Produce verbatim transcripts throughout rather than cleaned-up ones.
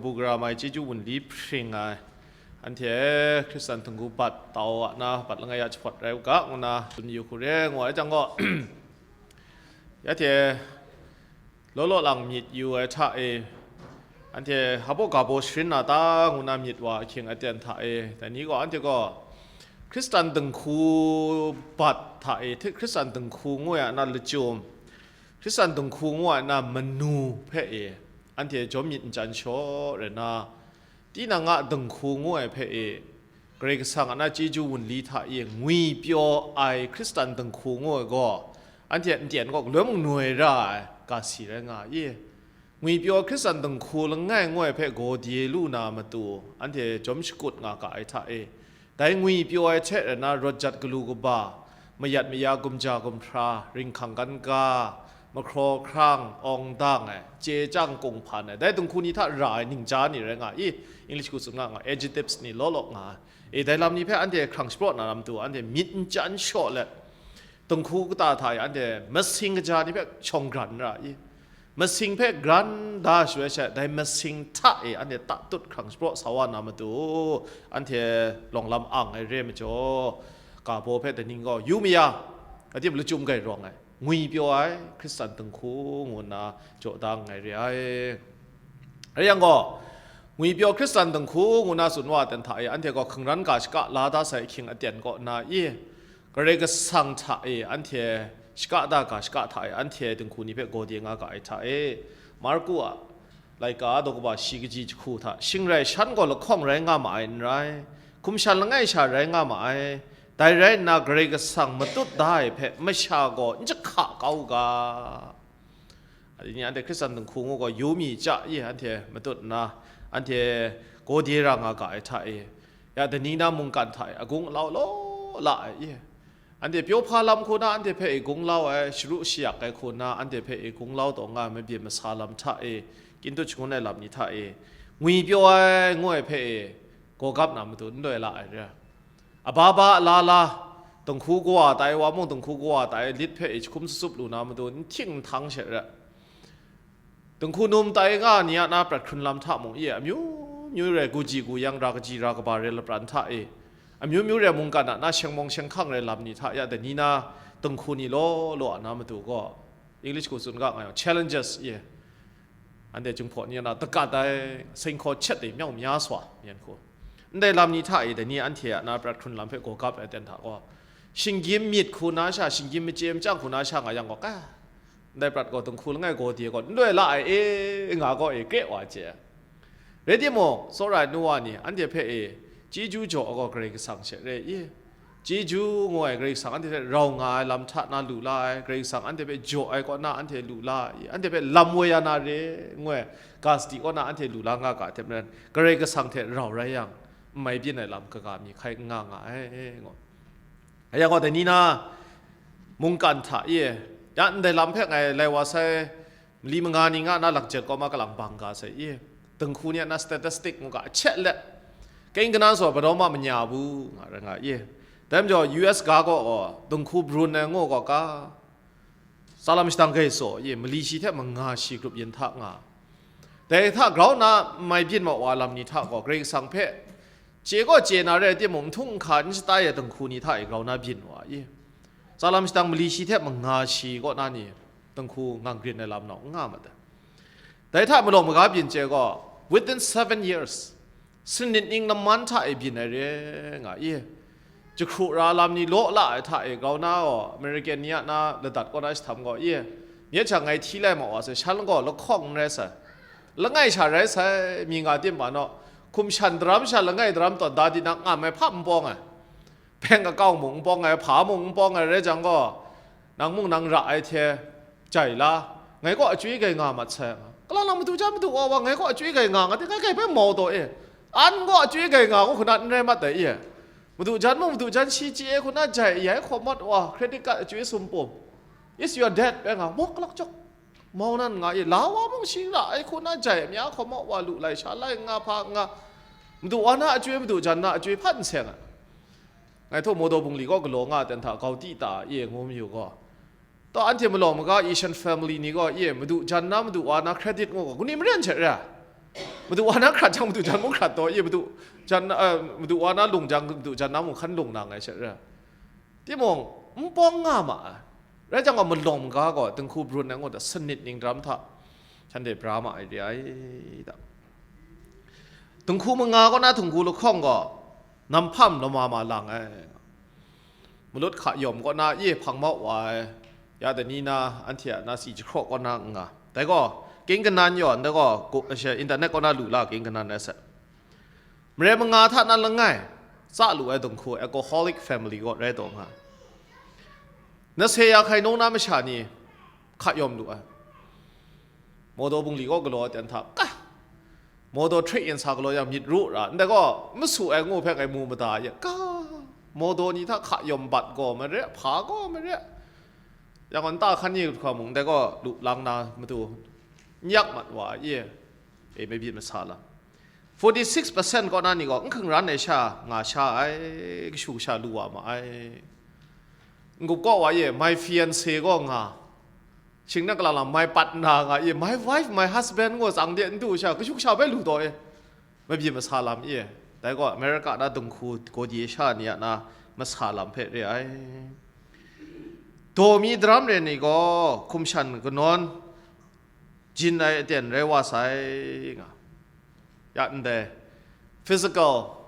bu gara mai chyeju wunli hpring ai, anhte Hkristan dinghku bat tau a na, bat langai a jahpawt rai u ga, ngu na tsun yu hku re, ngu ai jang gaw, ya hte law law lang myit yu ai hta e, anhte hpa baw ga baw sharin na ta, ngu na myit wa ahkying aten hta e, dai ni gaw, anhte gaw Hkristan dinghku bat hta e, hte Hkristan dinghku ngu ai a na lachyum, Hkristan dinghku ngu ai a na manu hpe e, anhte jawm myit n chyan shaw rai na, tinang a dinghku ngu ai hpe e, Karai Kasang a na chyeju wunli hta e ngwipyaw ai Hkristan dinghku ngu ai gaw, anhte a nten gaw galoi mung noi ra ai ga si rai nga i? Ngwipyaw Hkristan dinghku langai ngu ai hpe gaw de lu na matu, anhte jawm shakut nga ga ai hta e, dai ngwipyaw ai hte rai na rawt jat galu kaba, mayat maya gumja gumhpra, ringhkang kan ga, mahkraw hkrang, awng dang ai, chye chyang kunghpan ai, dai dinghku ni hta ra ai ningja ni rai nga i? English hku tsun nga nga, adjectives ni law law nga ai. E, dai lam ni hpe anhte hkrang shapraw na lam tu, anhte myit n chyan shaw let, dinghku kata hta e anhte masing kaja ni hpe shawng gran ra i? Masing hpe gran da shaloi she, dai masing hta e anhte tatut hkrang shapraw sa wa na matu, anhte lawng lam ang ai re majaw, ga baw hpe daning gaw yu maya, adim lachyum gai rawng ai, ngwipyaw ai Hkristan dinghku ngu nna jaw da nngai re ai. Rai yang gaw, ngwipyaw Hkristan dinghku ngu na tsun wa ai ten hta e, anhte gaw hkungran ga shaka la da sai ahkying aten kaw na i? Karai Kasang hta e anhte shaka da ga shaka hta e, anhte dinghku ni hpe gaw de nga ga ai hta e, Marku a laika daw kaba shi kaji jahku hta, shing rai shan gaw lahkawng rai nga ma ai n rai, hkum shan langai sha rai nga ma ai, dai rai nna Karai Kasang matut da ai hpe masha gaw n jahka kau u ga. Dai ni anhte Hkristan dinghku ngu gaw yu mi chya i, anhte matut nna, anhte gaw de ra nga ga ai hta e, ya dai ni na mungkan hta e agung alau law la ai i? Anhte pyaw hpa lam hku na anhte hpe e gung lau ai, sharu shayak ai hku na anhte hpe e gung lau taw nga ai mabyin masa lam hta e, kintut shangun ai lam ni hta e, ngwipyaw ai ngu ai hpe e, gaw gap na matu n loi la ai re. Aba ba la la, dinghku kawa tai wa mung, dinghku kawa tai lit hpe e jahkum tsutsup lu na matu n hting n htang she re. Dinghku num tai nga ni a na prat hkrun lam hta mung e, amyu myu re, guji guyang, ra kaji ra kaba re lapran hta e, amyu myu re, mungkan a na shengmawng shengkang re lam ni hta ya dai ni na dinghku ni law law a na matu gaw, English hku tsun ga nga yang, challenges e, anhte Jinghpaw ni a na dakat ai, seng hkaw chet e myawng mya swa, yan hku. Ndai lam ni hta e dai ni anhte a na prat hkrun lam hpe gaw gap ai ten hta gaw, shinggyim myit hku na sha, shinggyim machye machyang hku na sha nga yang gaw, ka, ndai prat gaw dinghku langai gaw de gaw n loi la ai e, nga gaw e, kre wa chye ai. Rai timung, tsawra ai nu wa ni, anhte hpe e, chyeju jaw ai gaw Karai Kasang she re i? Chyeju ngu ai Karai Kasang anhte hpe rau nga ai lam hta na lu la ai, Karai Kasang anhte hpe jaw ai kaw na anhte lu la i? Anhte hpe lam woi ya na re, ngu ai ga sadi kaw na anhte lu la nga ga hte maren, Karai Kasang hte rau rai yang, n mai byin ai lam kaga mi hkai n nga nga ai, ngu. Aya gaw dai ni na mungkan hta e, ya ndai lam hpe ngai lai wa sai, mali manga ni nga na lakjet kaw ma kalang bang ga sai i? Dinghku ni a na statistic ngu ga, a chet let, kaning kanan saw padawng ma manya bu nga rai nga i? Dai majaw U S ga gaw, dinghku brun ai ngu gaw ka, tsalam shadang gai saw i? Mali shi hte manga shi grup yin hta nga, dai hta grau na n mai byin ma wa lam ni hta gaw Karai Kasang hpe chye gaw chye na rai timung, n htung n hka n shata ai dinghku ni hta e grau na byin wa i? Tsalam shadang mali shi hte manga shi kaw na ni dinghku ngang grin ai lam nau n nga mat ai. Dai hta malawng maga byin chye gaw, within seven years, sanit ning laman hta e byin ai re nga i? Jahkru ra lam ni law la ai hta e grau na gaw, American ni a na ladat kaw na jahtam gaw i? Myit sha ngai hti lai ma wa sai, shan gaw lahkawng n rai sai, langai sha rai sai, mi nga tim pa naw, hkum shan daram sha langai daram tawn da di na ngam ai hpa n pawng ai, bank account mung n pawng ai, hpa mung n pawng ai rai jang gaw, nang mung nang ra ai hte jai la, ngai kaw achyoi gai nga mat sai nga. Kalang lang madu jan madu wa wa ngai kaw achyoi gai nga nga, tingai kai bai mau taw e. An gaw achyoi gai nga, ngu hku na n rai mat dai e. Madu jan mung madu jan shi chye hku na jai, ya ai hkaw mat wa, credit card achyoi sumpum, is your debt, bai nga, mawk lak jawk. Mau nan nga e, la wa mung shi ra ai hku na jai, mya hkaw mat wa, lu lai sha lai nga, hpa nga. Madu wa na achyoi, madu jan na achyoi hpan n seng ai. Ngai htaw Mawdaw bungli kaw galaw nga ai ten hta, gau ti ta e, ngu mayu gaw, taw anhte malawng maga Asian family ni gaw, e, madu jan na madu wa na credit ngu gaw, kani maren hte re ai? Madu wa na hkrat jang, madu jan mung hkrat taw, ye madu jan, eh, madu wa na lung jang, madu jan na mung hkan lung na ngai she ra. Timung, n pawng nga ma ai. Rai jang gaw, malawm ga gaw, dinghku brun ai ngut ai sanit ning daram hta, shanhte bra ma ai re ai da. Dinghku manga kaw na dinghku lahkawng gaw, nam hpam lama ma lang ai. Malut hka yawm kaw na ye hpang mau wa ai, ya dai ni na, anhte a na si jahkraw kaw na n nga. Dai gaw, king kanan yaw, ndai gaw, gu-, she, internet kaw na lu la, king kanan rai sai. Mare manga hta na langai, tsa lu ai dinghku, alcoholic family kaw rai taw nga. Na se ya hkai nung na masha ni, hka yawm lu ai. Mawdaw bungli kaw galaw ai ten hta, ka! Mawdaw htre yin sa galaw yang myit ru ra, ndai gaw, masu ai ngu hpe ngai mu mada ya, ka! Mawdaw ni hta hka yawm bat gaw mare, hpa gaw mare. Yang gaw nta hkan ni hkra mung, ndai gaw lu lang na matu, n yak mat wa ai, e, e, mabyin masa lam. Forty-six percent kaw na ni gaw, n hkungran ai sha, nga sha ai, kashu kasha lu wa ma ai. N-gup kaw wa ye, my fiance gaw nga, shing na kalang lang, my partner nga ye, my wife, my husband gaw tsang de n du sha, kashu kasha bai lu taw e, mabyin masa lam e. Dai gaw, America na dinghku gawdi sha ni a na masa lam hpe re ai. Daw mi daram re ni gaw, hkum shan kanawn, jin ai aten rai wa sai nga. Ya ndai physical,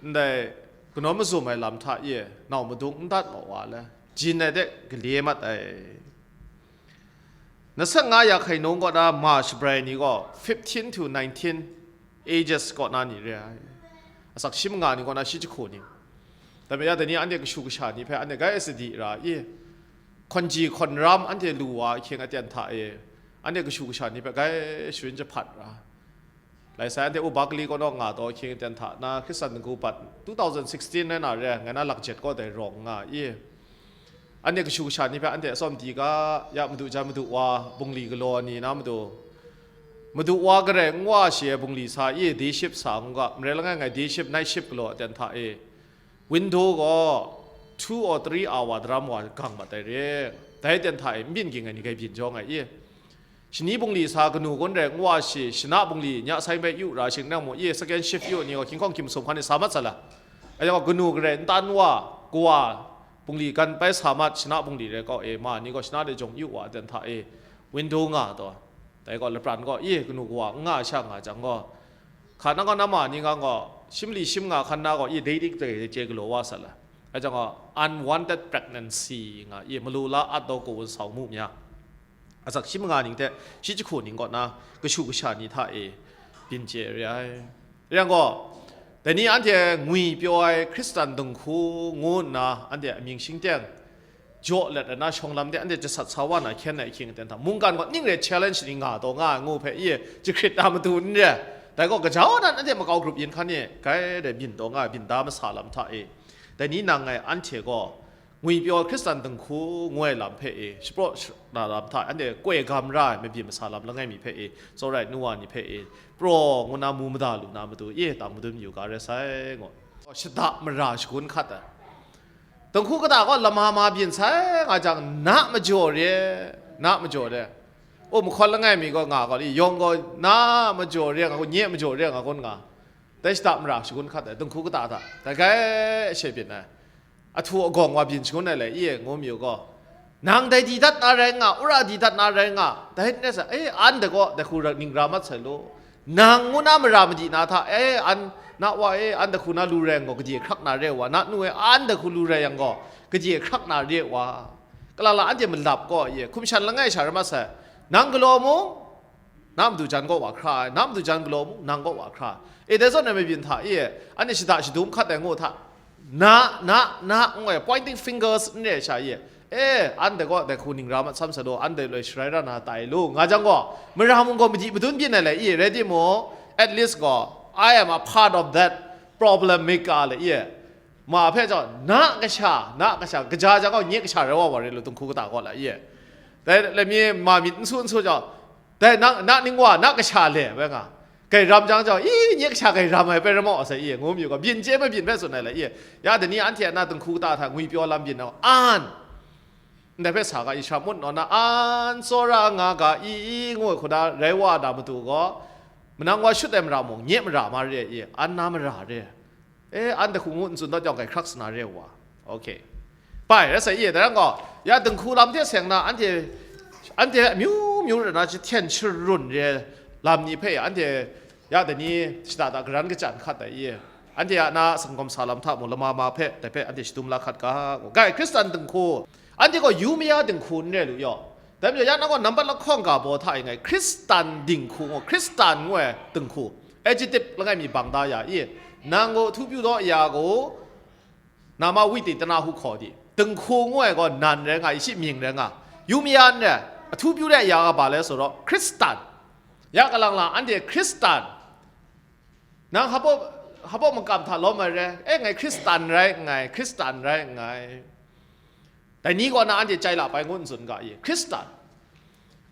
ndai kanawn mazum ai lam hta e nau madung n dat ma wa le, jin ai de gale mat ai. Na seng nga ya hkai nung kaw na ma shabrai ni gaw fifteen to nineteen ages kaw na ni re ai. Asak shi manga ni kaw na shi jahku ni. Dai majaw dai ni anhte kashu kasha ni hpe anhte gai sadi ra i, hkawn ji hkawn ram anhte lu wa ahkying aten hta e, anhte kashu kasha ni hpe gai sharin jahpat ra. Lai sai, anhte u Berkeley kaw naw nga taw ahkying aten hta na Hkristan dinghku bat two thousand sixteen rai na re, ngai na lakjet kaw dai rawng nga i. Anhte kashu kasha ni hpe anhte atsawm di ga, ya madu jan madu wa, bungli galaw ni na madu. Madu wa garai n wa shi ai bungli sa i, day shift sa ngu ga, marai langai ngai day shift, night shift galaw aten hta e. Window gaw two or three hour daram wa gang mat ai re. Dai aten hta e, n byin ging ai ni gai byin jaw ngai i. Shani bungli sa kanu kun rai n wa shi, shana bungli nya sai bai yu ra shing nang mu, ye second shift yu ni gaw hkying hkawng hkying masum hkan e sa mat sa la. Ai yang gaw kanu garai n tan wa, kawa bungli gan bai sa mat, shana bungli rai kau e, ma ni gaw shana de jawng yu wa dan hta e, window nga taw. Dai gaw lapran gaw, ye kanu kawa n nga sha nga jang gaw, hka nang gaw na ma ni nga gaw, shim li shim nga hkan na gaw, ye dai dik dai chye galaw wa sa la. Ai jang gaw, unwanted pregnancy nga, ye malu la at daw kaw wun sau mu mya. Asak shi manga ning hte shi jahku ning kaw na kashu kasha ni hta e byin chye re ai. Rai yang gaw, dai ni anhte ngwi pyaw ai Hkristan dinghku ngu nna anhte amying shingteng jaw let ai na shawng lam de anhte jasat sa wa na hkyen ai ahkying aten hta, mungkan gaw ning re challenge ni nga taw nga ai ngu hpe ye jahkrit na matu n re. Dai gaw, gaja nan anhte makau grup yin hkan e gai dai byin taw nga ai, byin da masa lam hta e, dai ni nang ngai anhte gaw, ngwi pyaw Hkristan dinghku ngu ai lam hpe e, shapraw sha-, na lam hta anhte koi gam ra ai mabyin masa lam langai mi hpe e, tsawra ai nu wa ni hpe e, praw ngu na mu mada lu na matu e, tang madun yu ga rai sai, ngu. Shada mara shagun hkat ai. Dinghku kata gaw lama ma byin sai nga jang, na majaw re, na majaw re. O, mahkawn langai mi gaw nga gaw li, yawng gaw na majaw re nga kun, nye majaw re nga kun nga. Dai shada mara shagun hkat ai, dinghku kata hta, dai gai she byin ai. Ahtu agawng wa byin shangun ai le, i e, ngu mayu gaw, nang dai di dat na rai nga, ura di dat na rai nga, dai n rai sa, e, an dai gaw, dai hku ra, ning ra mat sai lu. Nang ngu na mara madi na hta, e, an, na wa e, an dai hku na lu rai yang gaw, gade hkrak na re wa, na nu e, an dai hku lu rai yang gaw, gade hkrak na re wa. Kalala anhte malap gaw, i e, hkum shan langai sha rai mat sai. Nang galaw mung, na madu jan gaw wa hkra ai, na madu jan galaw mung, nang gaw wa hkra ai. E, dai zawn ai mabyin hta e, anhte shada shadum hkat ai ngu hta, na, na, na, ngu ai, pointing fingers n re ai sha e, e, anhte gaw dai hku ning ra mat sam sa lu, anhte loi sharai ra na tai lu, nga jang gaw, mara mung gaw madi madun byin ai le, e, rai timung, at least gaw, I am a part of that problem maker le, e, ma hpe jau, na kasha, na kasha, kaja jang gaw nye kasha rai wa wa re lu, dinghku kata gaw la, e. Dai, lami ma myit n su n su jau, dai na, na ning wa, na kasha le bai nga. Gai ram jang jau, i, nye kasha gai ram ai bai ram au sai, i, ngu mayu gaw, byin chye mabyin hpe tsun ai le, i, ya dai ni anhte a na dinghku kata hta ngwi pyaw lam byin ai, an, ndai hpe sa ga, i, shara mut naw na, an tsawra nga ga, i, i, ngu ai hku na rai wa na matu gaw, Manang wa shut ai mara mung, nye mara ma re i, an na mara re. E, an dahku ngu n tsun dat jawng, kai hkrak sana re wa. Okay. Bai, rai sa i, darang gaw, ya dinghku lam hte seng na, anhte, anhte amyu myu ra na jahten sharun re lam ni hpe, anhte ya dai ni shada da garan kachyan hkat ai i, anhte a na sanggawm sa lam hta mung lama ma hpe, dai hpe anhte shadum la hkat ga, gai Hkristan dinghku, anhte gaw yu maya dinghku n re lu yaw. Dai majaw, ya nang gaw nambat lahkawng ga baw hta e ngai Hkristan dinghku ngu, Hkristan ngu ai dinghku, adjective langai mi bang da ya i, nang gaw htu pyu daw ya gaw, nama witi tana hu hkaw di, dinghku ngu ai gaw nan rai nga, i shi mying rai nga, yu maya n rai, ahtu pyu re ya ga ba le so raw, Hkristan. Ya kalang lang, anhte Hkristan, nang hpaw, hpaw makam hta lawm ai re, e, ngai Hkristan rai nngai, Hkristan rai nngai. Dai ni kaw na anhte chye la bai ngu n tsun ga i, Hkristan.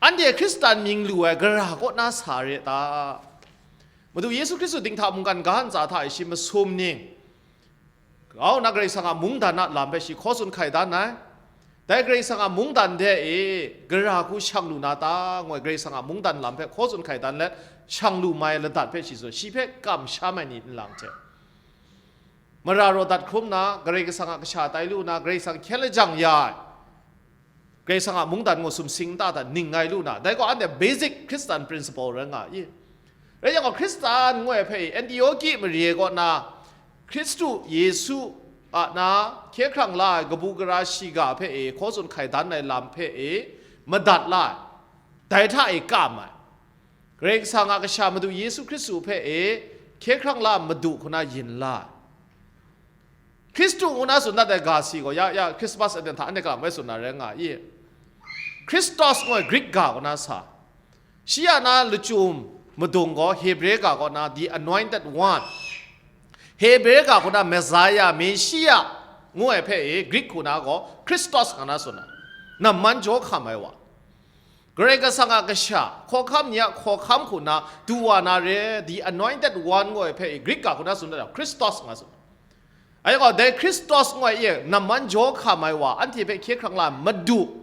Anhte Hkristan mying lu ai gara kaw na sa re ta? Madu Yesu Hkristu dinghta mungkan ga ntsa hta e shi masum ning, kau na Karai Kasang a mungdan a lam hpe shi hkaw tsun hkai dan ai. Dai Karai Kasang a mungdan de e gara hku shang lu na ta? Ngoi Karai Kasang a mungdan lam hpe hkaw tsun hkai dan let, shang lu mai ladat hpe shi tsun, shi hpe kamsham ai ni nlang hte, mara raw dat hkrum na, Karai Kasang a kasha tai lu na, Karai Kasang hkyen lajang ya ai, Karai Kasang a mungdan ngu sumsing nta hta ning ngai lu na, dai gaw anhte basic Christian principle rai nga i. Rai yang gaw, Hkristan ngu ai hpe i, Antioki mare kaw na, Hkristu Yesu a na hkye hkrang la ai kabu gara shiga hpe e hkaw tsun hkai dan ai lam hpe e madat la ai, dai hta e kam ai, Karai Kasang a kasha Madu Yesu Hkristu hpe e hkye hkrang la Madu hku na yin la ai. Hkristu ngu na tsun dat ai ga si gaw, ya, ya, Christmas aten hta anhte kalam bai tsun na rai nga i. Christos ngu ai Greek ga kaw na sa. Shi a na lachyum madung gaw Hebre ga kaw na the anointed one. Hebre ga kaw na Messiah, Messiah ngu ai hpe i Greek hku na gaw Christos nga na tsun ai. Namman jaw hkam ai wa. Karai Kasang a kasha, hkawhkam ni a hkawhkam hku na du wa na re, the anointed one ngu ai hpe i Greek ga hku na tsun dat ai, Christos nga tsun. Ai gaw, dai Christos ngu ai e namman jaw hkam ai wa, anhte hpe hkye hkrang la ai Madu.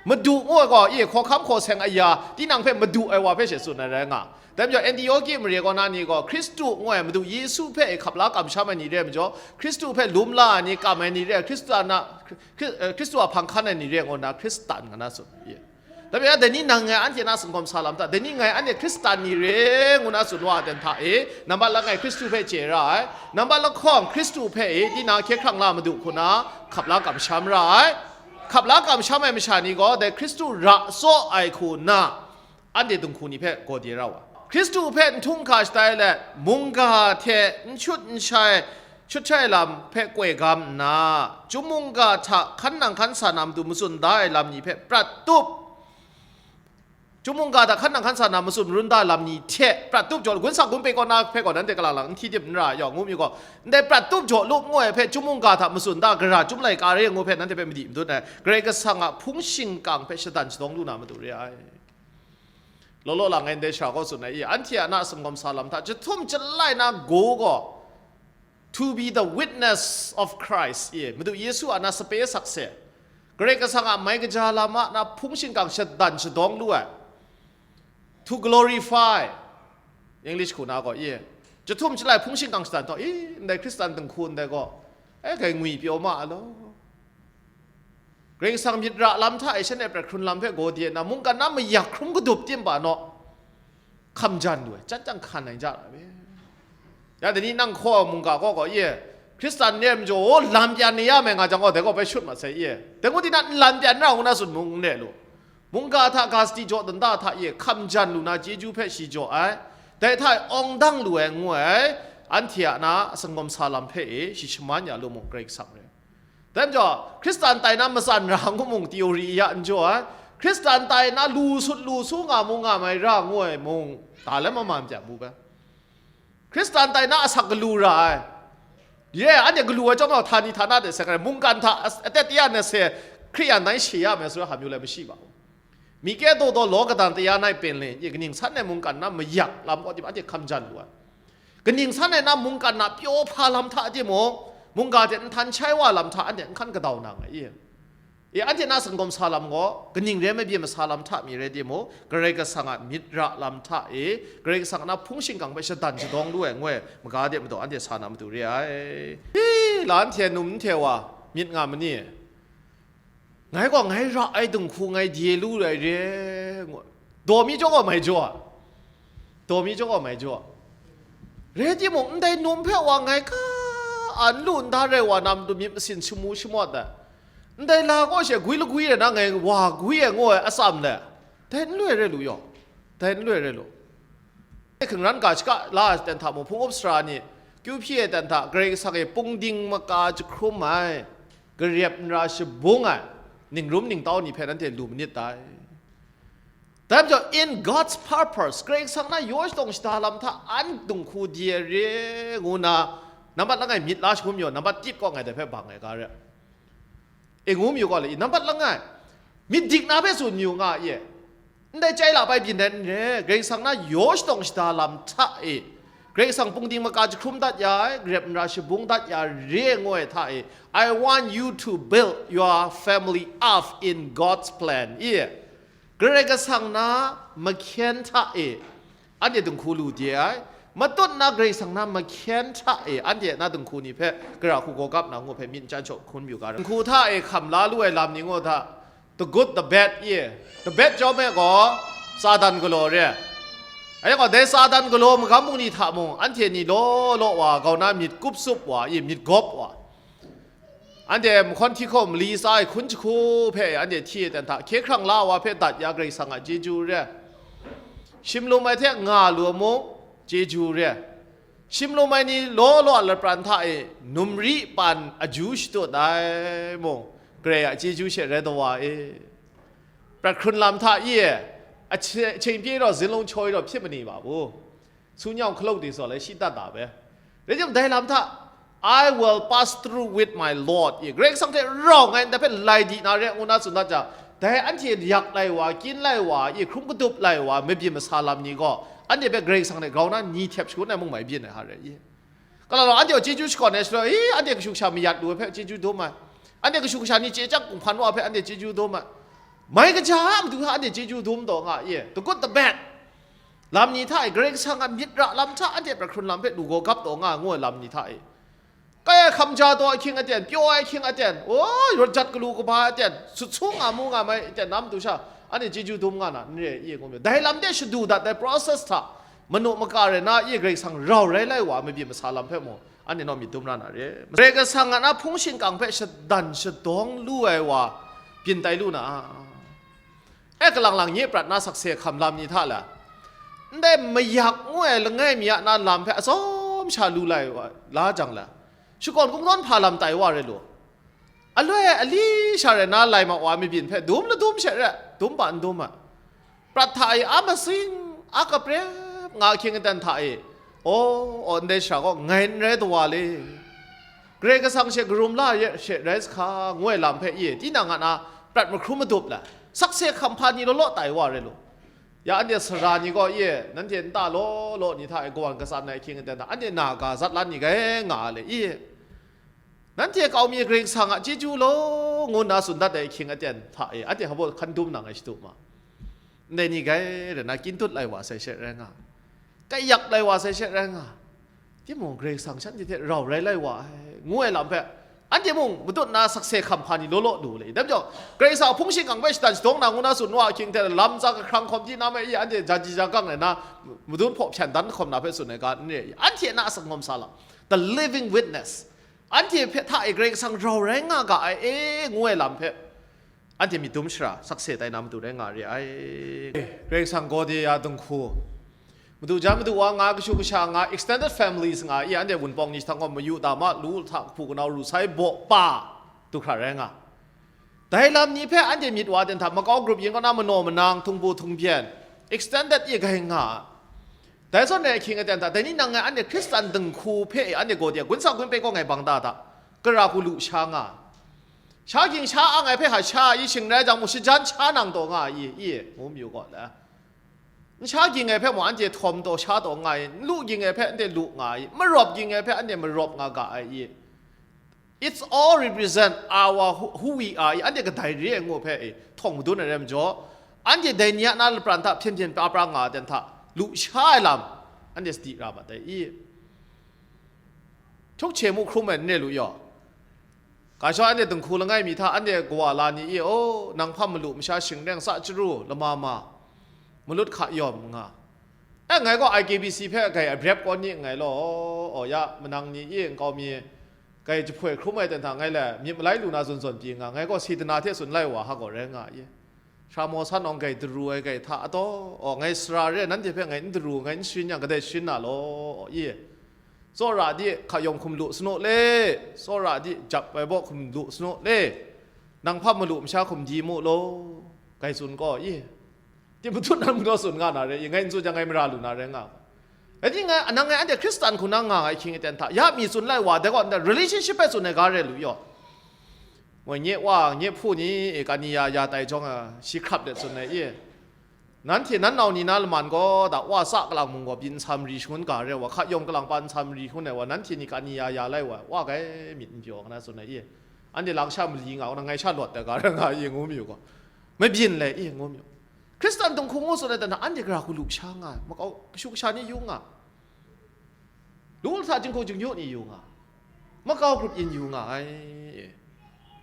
Madu ngu ai gaw, e hkawhkam hkaw seng aya, tinang hpe Madu ai wa hpe she tsun ai rai nga. Dai majaw, Antioki mare kaw na ni gaw, Hkristu ngu ai Madu Yesu hpe e hkap la kamsham ai ni re ai majaw, Hkristu hpe lum la ai ni, kam ai ni re, Hkristu a na, Hkri-, eh, Hkristu a hpang hkan ai ni re ngu na Hkristan nga na tsun. Ye. Dai majaw, dai ni nang ngai anhte na singkawm sa lam hta, dai ni ngai anhte Hkristan ni re ngu na tsun wa ai ten hta e, nambat langai Hkristu hpe chye ra ai, nambat lahkawng Hkristu hpe e, tinang hkye hkrang la Madu hku na hkap la kamsham ra ai. Hkap la kamsham ai masha ni gaw, dai Hkristu ra tsaw ai hku na, anhte dinghku ni hpe gaw de ra wa. Hkristu hpe n htung hka shatai let, mungga hte n shut n shai, shut shai lam hpe koi gam nna, chyum mungga hta hkan nang hkan sa na matu matsun da ai lam ni hpe prat tup. Chyum mungga hta hkan nang hkan sa na matsun marun da lam ni hte prat tup jaw, gun sak gun pei kaw na hpe gaw nanhte kalang lang n hti dip n ra yaw, ngu mi gaw, ndai prat tup jaw lup ngu ai hpe chyum mungga hta matsun da gara chyum laika re ngu hpe nanhte hpe madi madun ai, Karai Kasang a hpung shingkang hpe shadan shadawng lu na matu re ai. Law law lang ai ndai sara gaw tsun ai i, anhte a na singkawm sa lam hta jahtum jalai na go gaw, to be the witness of Christ, i, Madu Yesu a na sape sakse, Karai Kasang a mai kaja lam a na hpung shingkang shadan shadawng lu ai, to glorify, English hku na gaw, i, jahtum jalai hpung shingkang shadan taw, i, ndai Hkristan dinghku ndai gaw, e, kai ngwi pyaw ma a law. Karai Kasang myit ra lam hta e shanhte prat hkrun lam hpe gaw de na, mungkan na mayak hkrum kadup tim pa naw, hkam jan lu ai, chyat chyang hkan ai ja ra be. Ya, dai ni nang hkaw mungga gaw gaw, ye, Hkristan ni e majaw, o, lam pyan ni ya me nga jang gaw, dai gaw bai shut mat sai, ye. Dai ngu di na, n lam pyan ra ngu na tsun mung n re lu. Mungga hta ga sadi jaw danda hta, ye, hkam jan lu na chyeju hpe shi jaw ai. Dai hta e awng dang lu ai ngu ai, anhte a na sangawm sa lam hpe e shi shaman ya lu mung, Karai Kasang rai. Dai majaw, Hkristan tai na matsan ra ngu mung theory ya n jaw ai, Hkristan tai na lu sut lu su nga mu nga mai ra ngu ai mung, ta le mama n pyak mu ga. Hkristan tai na asak galu ra ai. Ye, anhte galu ai chyawm gaw, htani htana de seng ai, mungkan hta as-, atet ya na se, Hkriyan nai she ya me, sara ham yu lai mashi ba. Mi kye daw daw law kadang taya nai pen le, ye kaning san ai mungkan na mayak lam kaw tim anhte hkam jan lu ai. Kaning san ai na mungkan na pyaw hpa lam hta timung, mungga hte nhtan shai wa lam hta anhte nhkan kadau na nga i. E, anhte na sanggawm sa lam gaw, kaning re mabyin masa lam hta mi rai timung, Karai Kasang a myit ra lam hta e, Karai Kasang a na hpung shingkang hpe shadan shadawng lu ai ngoi maga de majaw, anhte sa na matu re ai. E, la anhte num nte wa myit nga ma ni? Ngai gaw ngai ra ai dinghku ngai de lu ai re, ngu, daw mi jaw gaw mai jaw a, daw mi jaw gaw mai jaw a. Rai timung, ndai num hpe wa ngai ka a n lu n da rai wa na matu myit masin shamu shamawt ai. Ndai la gaw she gwi lagwi rai na ngai wa gwi ai ngu ai atsam le, dai n lu ai rai lu yaw, dai n lu ai rai lu. Hkungran ga shaka la ai ten hta mung, hpung up sara ni, kyu hpyi ai ten hta, Karai Kasang e pungding maka jahkrum ai, garep n ra shabung ai, ningrum ningtau ni hpe nanhte lu manit dai. Dai majaw, in God's purpose, Karai Kasang na yaw shadawng shada lam hta an dinghku de re ngu na, nambat langai myit la shangun mayu, nambat tit kaw ngai dai hpe bang ai ga re. E, ngu mayu gaw le, i nambat langai, myit dik na hpe tsun mayu nga e. Ndai chyai la bai byin ai n re, Karai Kasang na yaw shadawng shada lam hta e, Karai Kasang pungding maka jahkrum dat ya ai, garep n ra shabung dat ya re ngu ai hta e, I want you to build your family up in God's plan, i. Karai Kasang na mahkyen hta e, anhte dinghku lu de ai. Matut na Karai Kasang na mahkyen hta e, anhte na dinghku ni hpe gara hku gaw gap na ngu hpe myit n chyan shaw hkun mayu ga ra. Dinghku hta e hkam la lu ai lam ni ngu hta, the good, the bad, i. The bad chyawm e gaw, Satan galaw re. Anhte gaw dai Satan galaw magam bungli hta mung, anhte ni law law wa grau na myit kup sup wa, i, myit gawp wa. Anhte mahkawn hti hkaw mali tsa ai hkun jahku hpe anhte hti ai ten hta, hkye hkrang la ai wa hpe dat ya Karai Kasang a chyeju re. Shimlum ai hte nga lu ai mung, chyeju re. Shimlum ai ni law law a lapran hta e numri pan aju shatut ai mung, Karai a chyeju she rai taw wa e. Prat hkrun lam hta i e, a hce-, hkying pyi rau, zinlung hkyaw rau hpyi ma ni ma bu. Su nyau hkaluk di saw lai shi dat da be. Rai timung, dai lam hta, "I will pass through with my Lord," i, Karai Kasang hte rau ngai ndai hpe lai di na re, ngu na tsun dat jang, dai anhte yak lai wa, kyin lai wa, i, hkrum kadup lai wa, mabyin masa lam ni gaw, anhte hpe Karai Kasang hte grau na ni htep shangun ai mung mai byin ai hta re, i. Galaw anhte gaw chyeju shakawn ai shaloi, i, anhte kashu kasha mayat lu ai hpe chyeju dum ai. Anhte kashu kasha ni chye chyang kung hpan wa hpe anhte chyeju dum ai. Mai kaja a matu hta anhte chyeju dum taw nga, i, the good, the bad. Lam ni hta e, Karai Kasang a myit ra lam hta, anhte prat hkrun lam hpe lu gaw gap taw nga ngu ai lam ni hta e, kai ai hkam ja taw ai hkying aten, pyaw ai hkying aten, o, rawt jat galu kaba aten, sut sung nga mu nga mai aten, na matu sha, anhte chyeju dum nga na n re i, ngu myit. Dai lam de shadu dat ai process hta, manu maka rai na i, Karai Kasang rau rai lai wa ai mabyin masa lam hpe mung, anhte naw myit dum ra na re. Karai Kasang a na hpung shingkang hpe shadan shadawng lu ai wa, byin tai lu na, e, kalang lang nye prat na sakse hkam lam ni hta la, ndai mayak ngu ai langai mi a na lam hpe atsawm sha lu lai wa, la jang la, shakawn kungdawn hpa lam tai wa rai lu. Aloi ali sha rai na lai ma wa mabyin hpe dum la dum she re, dum pa n dum ai. Prat hta e a masing, a kaprep nga hkying aten hta e, o, o, ndai shara gaw ngai n rai tawa le. Karai Kasang she karum la ye she rai sa hka, ngu ai lam hpe i, tinang a na prat mahkrum madup la, sakse hkam hpa ni law law tai wa rai lu. Ya anhte sara ni gaw i, nanhte nta law law ni hta e kawan katsan ai hkying aten hta, anhte na ga zat lan ni gai nga le i. Nanhte kau mi Karai Kasang a chyeju law, ngu nna tsun dat ai hkying aten hta e, anhte hpa baw hkan dum nang ai shadu ma. Ndai ni gai rai na, kyin tut lai wa sai she rai nga, kaiyak lai wa sai she rai nga, timung, Karai Kasang shanhte hte rau rai lai wa ai, ngu ai lam hpe, anhte mung matut na sakse hkam hpa ni law law lu le. Dai majaw, Karai Kasang a hpung shingkang hpe shadan shadawng na ngu na tsun wa ahkying hte, lam tsa kahkrang hkawm di na me i, anhte jaji jagang rai na, madun hpaw hpyan dan hkawm na hpe tsun ai ga n re i, anhte na a sanggawm sa lam, the living witness. Anhte hpe hta e Karai Kasang rau rai nga ga ai e, ngu ai lam hpe, anhte myit dum shara sakse tai na matu rai nga re ai. Karai Kasang gaw de ya dinghku, madu jan madu wa nga, kashu kasha nga, extended families nga i, anhte Wunpawng ni jahta gaw mayu dama lu hta hpu kanau ru sai baw pa du hkra rai nga. Dai lam ni hpe anhte myit wa ten hta, makau grup yin kaw na manaw manang, htung bu htung byen, extended i gai nga. Dai zawn rai ahkying aten hta, dai ni nang ngai anhte Hkristan dinghku hpe e anhte gaw de, gunsa gunpe kaw ngai bang da da, gara hku lu sha nga. Sha ging sha ang ai hpe hka sha i shing rai jang mung, shajan sha nang taw nga i, i, ngu mayu gaw le. N sha ging ai hpe mung anhte htawm taw sha taw nga i, n lu ging ai hpe anhte lu nga i, marawp ging ai hpe anhte marawp nga ga ai i. It's all represent our who, who we are. I, anhte kadai re ai ngu hpe, i, htawng madun ai rai majaw, anhte dai ni a na lapran hta hpyen hpyen pra pra nga ai ten hta, lusha ai lam, anhte sadi ra mat ai, i. Htuk hte mu hkrum ai n re lu yaw. Ga shawng anhte dinghku langai mi hta, anhte kawa la ni, i, o, nang hpa malu masha shingreng sa chyaru, lama ma, malut hka yawm nga. E, ngai gaw I K B C hpe gai abrep kaw ni nngai law, o, ya, manang ni, i, nkau mi, gai jahpoi hkrum ai ten hta ngai le, myit malai lu na zawn zawn pyi nga, ngai gaw Setana hte tsun lai wa ha gaw rai nga, i. Sara maw san awng gai daru ai gai hta ataw, o, ngai sara re, nanhte hpe ngai n daru, ngai n sharin yang, kadai sharin na law, i. Tsawra di, hka yawm hkum lu sanu le, tsawra di, jap ai baw hkum lu sanu le, nang hpa malu masha hkum di mu law, gai tsun gaw, i. Ti matut nan mungdaw tsun nga na re, i, ngai n tsun jang ngai mara lu na rai nga. Rai timung, ngai, nang ngai anhte Hkristan hku na nga ai ahkying aten hta, ya mi tsun lai wa, dai gaw, nta relationship hpe tsun ai ga re lu yaw. Moi nye wa, nye hpu ni, e, kani ya, ya tai jawng, a, shi hkrap let tsun ai, i. Nanhte nan nau ni na laman gaw, da wa tsa kalang mung gaw byin nsam ri shangun ga re wa, hka yawm kalang pa nsam ri shangun ai wa, nanhte ni kani ya, ya lai wa, wa gai myit n pyaw, nga na tsun ai, i. Anhte lang sha mali nga, nang ngai sha lawt ai ga re nga, i, ngu mi u gaw. Mabyin le, i, ngu mi u. Hkristan dinghku ngu tsun ai dan hta, anhte gara hku lu sha nga ai, makau, kashu kasha ni yu nga, lu hta jinghku jingyu ni yu nga, makau grup yin yu nga ai, i.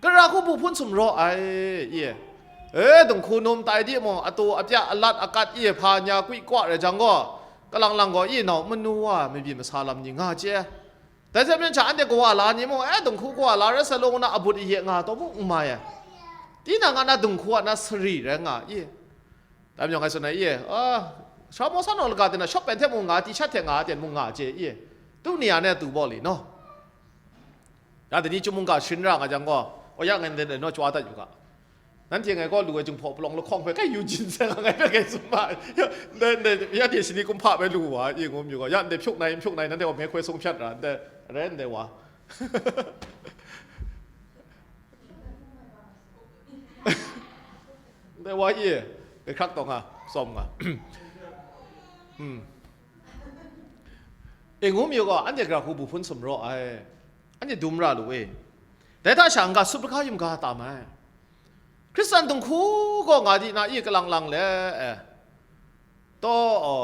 Gara hku bu hpun sumraw ai, i. E, dinghku num tai di mung, atu, apya, alat, akat, i, hpa nya kwi kwa rai jang gaw, kalang lang gaw, i, nau manu wa, mabyi masa lam ni nga chye. Dai hte maren sha anhte kawa la ni mung, e, dinghku kawa la rai sa law, ngu na abut aye nga taw mung n mai ai. Tinang a na dinghku a na sari rai nga, i. Dai majaw ngai tsun ai, i, a, sara maw san awng laga ten a shawp pen hte mung nga, ti shat hte nga, ten mung nga chye, i. Tu ni a ne tu baw li, no? Ya, dai ni chyum mungga sharin ra nga jang gaw, o ya, ngai ndai ndai naw chyawa dat yu ga. Nanhte ngai gaw lu ai Jinghpaw palawng lahkawng hpe kai yu jin sai nga, ngai hpe kai tsun ma ai. Ndai, ndai, ya hte shani kumhpa bai lu wa, i, ngu mi gaw, ya ndai hpyuk nai, hpyuk nai, nanhte gaw me hkoi sung hpyat ra, ndai, rai ndai wa. Ndai wa, i, kai hkrak taw nga, tsawm nga. Hmm. E, ngu mi gaw, anhte gara hku bu hpun sumraw ai. Anhte dum ra lu e. Dai hta sha n-ga sut hpaga yum ga tam ai. Hkristan dinghku gaw nga di na, i, kalang lang le, e, taw, o,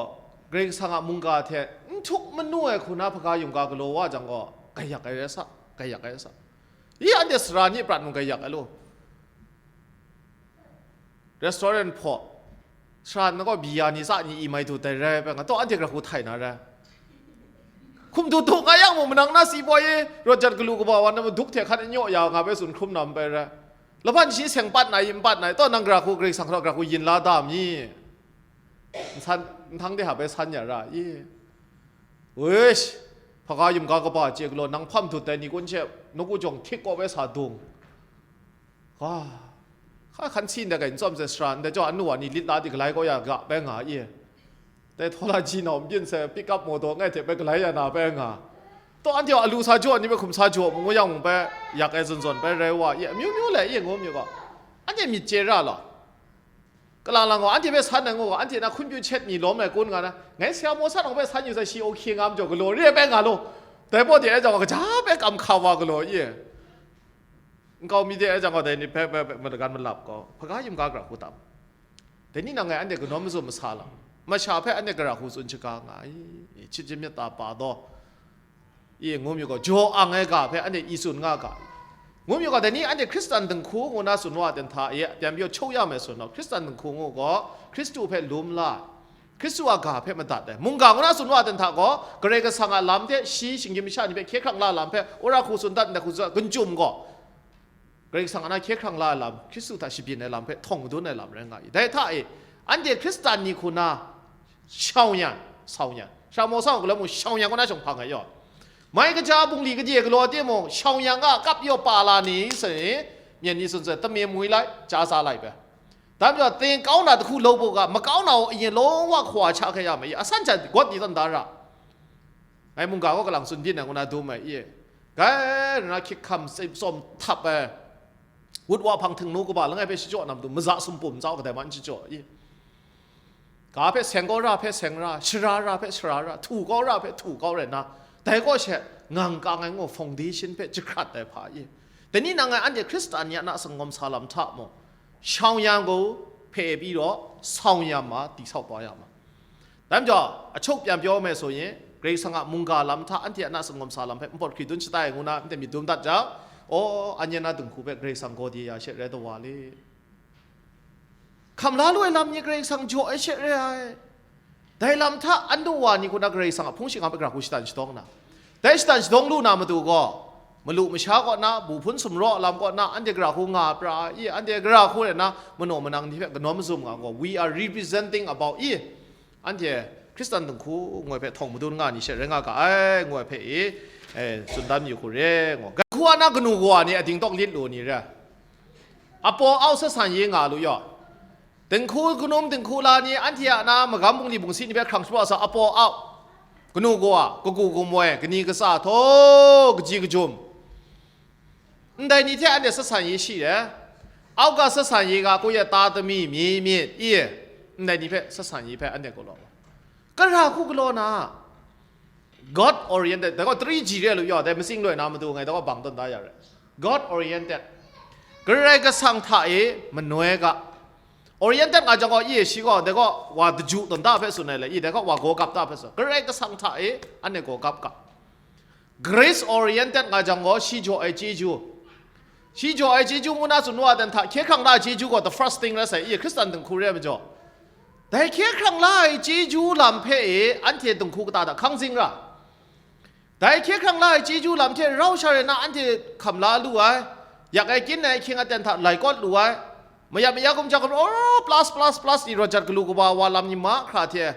Karai Kasang a mungga hte n htuk manu ai hku na hpaga yum ga galaw wa jang gaw, gaiyak ai rai sa, gaiyak ai rai sa. I, anhte sara ni prat mung gaiyak ai lu. Restaurant hpaw, sara na gaw biya ni tsa ni i mai dut ai rai, bai nga taw, anhte gara hku htai na rai. Hkum dut dut nga yang mung, manang na si boi e, rawt jat galu kaba wa na maduk hte hkan n yaw ya nga bai tsun hkrum na bai rai. Laban shi seng pat na i, n pat na i, taw, nang gara hku Karai Kasang hta gara hku yin la da mi? Nsan, nhtang de hta bai san ya ra i? Wish, hpaga yum ga kaba chye galaw, nang hpam dut ai ni kun she, nawku jawng htik kaw bai sa dung. Ga, hka hkan si ndai kai n tsawm sai sara, ndai chyawm anu wa ni lit la di galai kaw ya ga bai nga i? Dai htaw la ji nau n byin sai, pick up motor ngai hte bai galai ya na bai nga. Taw, anhte a lu sa jaw ni bai hkum sa jaw mu ngu yang mung bai, yak ai zawn zawn bai rai wa i, amyu myu le i, ngu myu gaw, anhte myit chye ra law. Kalang lang gaw, anhte hpe san ai ngu gaw, anhte na hkun pyu chet mi lawm ai kun nga na, ngai sara maw san awng hpe san yu sai, shi o hkye nga majaw galaw re ai bai nga law. Dai baw de ai jang gaw, kaja bai kam hka wa galaw i? Nkau mi de ai jang gaw, dai ni hpe, hpe, hpe, madagan malap gaw, hpaga yum ga gara hku tam. Dai ni nang ngai anhte kanawn mazum masa lam, masha hpe anhte gara hku tsun shaga nga ai, i, chit jamyit ta pa daw, i, ngu myu gaw, jaw ang ai ga hpe anhte i tsun nga ga, ngu myu gaw, dai ni anhte Hkristan dinghku ngu na tsun wa ten hta e, pyam pyaw chau ya mai tsun gaw, Hkristan dinghku ngu gaw, Hkristu hpe lum la, Hkristu a ga hpe madat ai, mungga ngu na tsun wa ten hta gaw, Karai Kasang a lam hte shi shinggyim masha ni hpe hkye hkrang la lam hpe, wora hku tsun dat ndai hku tsun dat, gun chyum gaw, Karai Kasang a na hkye hkrang la ai lam, Hkristu hta shabyin ai lam hpe htawng madun ai lam rai nga i. Dai hta e, anhte Hkristan ni hku na shau yan, sau yan, sara maw sau galam mung shau yan kaw na shawng hpang ai yaw. Mai kaja bungli kadye galaw timung, shau yan a kap yaw pa la ni, sai, myen ni tsun sai, tame mui lai, ja sa lai bai. Dai majaw, teng kau na jahku lawbuk a, makau na u ayin long wa hkawa hkya hkya ya ma i, asan hta gawt ni tawn da ra. Ngai mungga gaw kalang tsun byin ai ngu na dum ai i. Gai rai na, hkyik hkam tsawm htap ai, wut wa hpang htingnu kaba langai hpe shachyaw na matu, maza sumpum ncau kadai ma n shachyaw i. Ga hpe seng kau ra hpe seng ra, shara ra hpe shara ra, htu kau ra hpe htu kau rai nna, dai kaw she ngang kang ai ngu foundation hpe jahkrat ai hpa i. Dai ni nang ngai anhte Hkristan ni a na sangawm sa lam hta mung, ရှောင်ရန်ကို ဖယ်ပြီးတော့ ဆောင်ရန်မှာ တည်ဆောက်သွားရမှာ. Dai majaw, a chuk pyan pyaw me so yin, Karai Kasang a mungga lam hta anhte a na sangawm sa lam hpe npawt hkri dun shatai ngu na anhte myit dum dat jang, aw, an yen na dinghku hpe Karai Kasang gaw di ya she rai tawa le. Hkam la lu ai lam ni Karai Kasang jaw ai she re ai. Dai lam hta an du wa ni hku na Karai Kasang a hpung shingkang hpe gara hku shatan shadawng na, dai shatan shadawng lu na matu gaw, malu masha kaw na, bu hpun sumraw lam kaw na, anhte gara hku nga pra i, anhte gara hku rai na, manaw manang ni hpe kanawn mazum nga gaw, we are representing about i, anhte Hkristan dinghku ngoi hpe htawng madun nga ni she rai nga ga ai, ngoi hpe i, e, tsun dan yu hku re, ngo. Dinghku a na kanu kawa ni a dingtawk lit lu ni re. Apaw au sasan ye nga lu yaw. Dinghku kanum dinghku la ni anhte a na magam bungli bungsi ni hpe hkrang shapraw sa apaw au. Kanu kawa, kagu kamoi, kani katsa htaw, kaji kajum. Ndai ni hte anhte sasan ye shi re. Au ga sasan ye ga, kuya ta tami, mi myit, i. Ndai ni hpe sasan ye hpe anhte galaw. Kara hku galaw na, God oriented, dai gaw three G re lu yaw, dai matsing loi na matu ngai dai gaw bang tawn da ya re. God oriented. Karai Kasang hta e manoi ga. Oriented nga jang gaw, i, shi gaw, dai gaw wa daju tawn da hpe tsun ai le, i, dai gaw wa gaw gap da hpe tsun. Karai Kasang hta e anhte gaw gap ga. Grace oriented nga jang gaw, shi jaw ai chyeju. Shi jaw ai chyeju ngu na tsun wa dan hta, hkye hkrang la ai chyeju gaw the first thing rai sai, i, Hkristan dinghku re ai majaw. Dai hkye hkrang la ai chyeju lam hpe e anhte dinghku kata hta hkang zing ra. Dai hkye hkrang la ai chyeju lam hte rau sha rai na anhte hkam la lu ai, yak ai kyin ai ahkying aten hta lai kawt lu ai, mayat maya gumja gumra, oh, plus, plus, plus, i rawt jat galu kaba wa lam ni mahkra hte,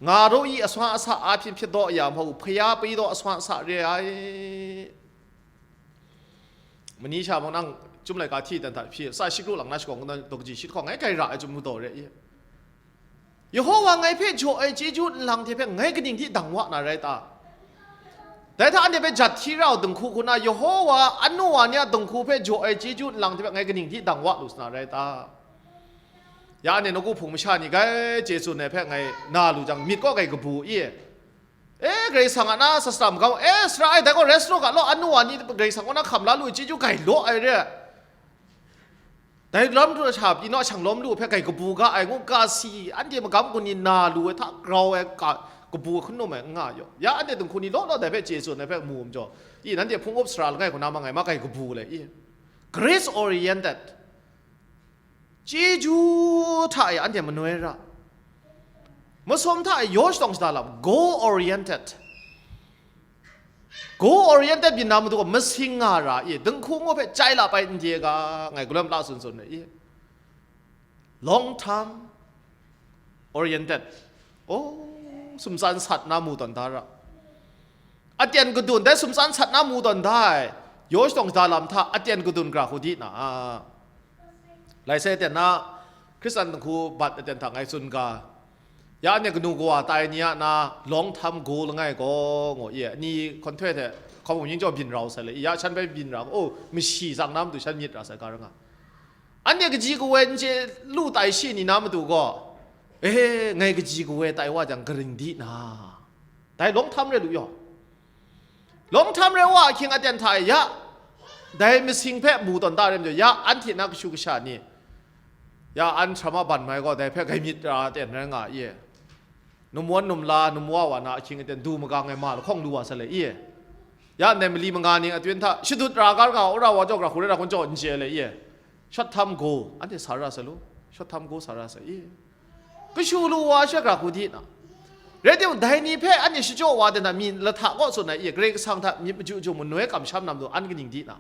nga ru i aswa asa a hpyin hpyit daw ya hpa u, hpaya pyi daw aswa asa re ai. Mani sha mung nang chyum laika hti dan hta hpyi, sa shi kru lang na shakawng, daw kaji shi hkawng ngai grai ra ai chyum mu daw re i. Yehowa ngai hpe jaw ai chyeju nlang hte hpe ngai kaning di dang wa na rai ta? Dai hta anhte hpe jat hti rau dinghku hku na, Yehowa anu wa ni a dinghku hpe jaw ai chyeju nlang hte hpe ngai kaning di dang wa lu sa na rai ta? Ya anhte nawku hpung masha ni gai chye tsun ai hpe ngai na lu jang, myit kaw gai kabu i. E, Karai Kasang a na sasara magam, e, sara ai, dai gaw res lu ga law, anu wa ni Karai Kasang kaw na hkam la lu ai chyeju gai law ai re. Dai lam du sha pyi naw shang lawm lu hpe gai kabu ga ai ngu ga si, anhte magam kun ni na lu ai hta grau ai ga, kabu hkun num ai n nga yaw. Ya anhte dinghku ni law law dai hpe chye tsun ai hpe mu majaw, i, nanhte hpung up sara langai hku na ma ngai ma gai kabu le i. Grace oriented. Chyeju hta e anhte manoi ra. Masum hta e yaw shadawng shada lam, goal oriented. Goal oriented byin na matu gaw masing nga ra i, dinghku ngu hpe chai lap ai n de ga, ngai galawm la tsun tsun ai i. Long term oriented. Oh, sumtsan sat na mu tawn da ra. Aten kadun dai sumtsan sat na mu tawn da ai, yaw shadawng shada lam hta aten kadun gara hku di na, lai sai aten na, Hkristan dinghku bat aten hta ngai tsun ga, ya anhte kanu kawa tai ni a na long term goal langai gaw, ngu i, ni hkawn htoi hte hkawm hpung yin jaw byin rau sai le, ya shan bai byin ra, oh, mashi tsang na matu shan myit ra sai ga ra nga. Anhte kaji kawe n chye lu tai shi ni na matu gaw, e, ngai kaji kawe tai wa jang karing di na, dai long term re lu yaw. Long term re wa ahkying aten hta e ya, dai masing hpe mu tawn da re majaw, ya anhte na kashu kasha ni, ya an shrama ban mai gaw dai hpe gai myit ra ten rai nga i. Numwan numla, numwa wa na ahkying aten du magang ai ma lahkawng lu wa sa le i. Ya ndai mali manga ning atun hta shadut ra ga ra nga, wora wa jaw gara hku rai ra hkun jaw n chye le i. Short term goal, anhte sa ra sa lu, short term goal sa ra sa i. Kashu lu wa she gara hku di na. Rai timung, dai ni hpe anhte shachyaw wa de na, mi lahta kaw tsun ai i, Karai Kasang hta myit maju jung manoi kamsham na matu an kaning di na.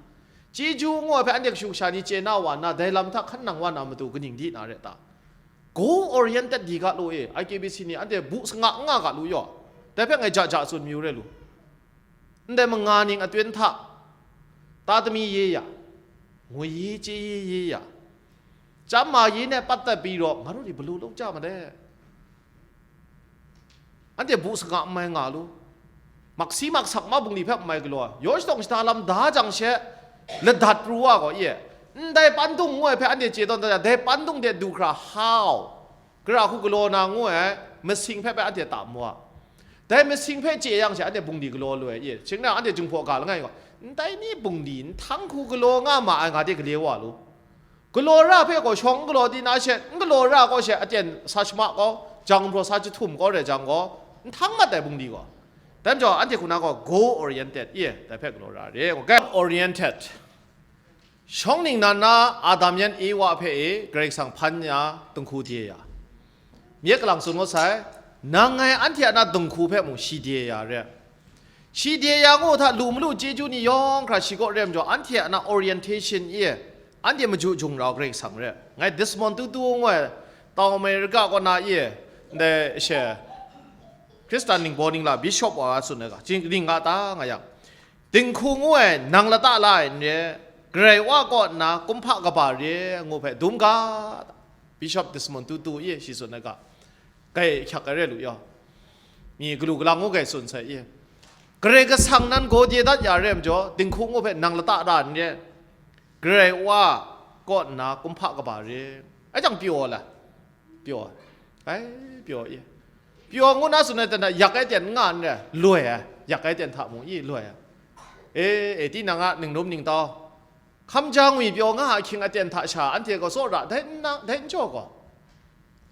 Chyeju ngu ai hpe anhte kashu kasha ni chye na wa nna, dai lam hta hkan nang wa na matu kaning di na rai ta? Goal oriented di ga lu e, I K B C ni anhte bu sanga n nga ga lu yaw. Dai hpe ngai ja ja tsun mayu re lu. Ndai manga ning atun hta, ta tami ye ya, ngwi ye chye ye ye ya, chyam ma ye ne pat dat pi raw, nga ru ni balu lung ja ma de. Anhte bu sanga n mai nga lu. Maksi maksak ma bungli hpe n mai galaw, yaw shadawng shada lam da jang she, ladat pru wa gaw ye. Ndai pandung ngu ai hpe anhte chye tawn da, dai pandung de du hkra how? Gara hku galaw na ngu ai masing hpe bai anhte tam wa. Dai masing hpe chye yang she, anhte bungli galaw lu ai, i, shing na anhte Jinghpaw ga langai gaw, ndai ni bungli nhtang hku galaw nga ma ai, nga de gale wa lu. Galaw ra hpe gaw shawng n galaw di na she, n galaw ra gaw she, aten sa shama gaw, jang hpraw sa jahtum gaw rai jang gaw, nhtang mat ai bungli gaw. Dai majaw, anhte hku na gaw goal oriented, i, dai hpe galaw ra re, goal oriented. Shawng ningnan na Adam yan Ewa hpe e Karai Kasang hpan ya dinghku de ya. Myit kalang tsun ngut sai, nang ngai anhte a na dinghku hpe mung shi de ya re. Shi de ya ngu hta lu malu chyeju ni yawng hkra shi kaw rem jaw, anhte a na orientation i, anhte maju jung rau Karai Kasang re. Ngai Desmond Tutu ngu ai, tau America kaw na i, ndai she, Hkristan ningbaw ningla bishop wa tsun ai ga, jing ning nga ta nga yang, dinghku ngu ai nang lata la ai n re, Karai Wa kaw nna kumhpa kaba re ngu hpe dum ga, Bishop Desmond Tutu i shi tsun ai ga, kai hkyak ai re lu yaw, mi galu galang ngu gai tsun sai i, Karai Kasang nan gaw de dat ya re majaw, dinghku ngu hpe nang lata ra n re, Karai Wa kaw nna kumhpa kaba re, ai jang pyaw la, pyaw, ai, pyaw i, pyaw ngu na tsun ai ten hta yak ai ten n nga n re, loi ai, yak ai ten hta mung i loi ai. E, e, tinang a ningrum ningtau, hkamja ngwipyaw nga ahkying aten hta sha anhte gaw tsawra dai n na, dai n jaw gaw.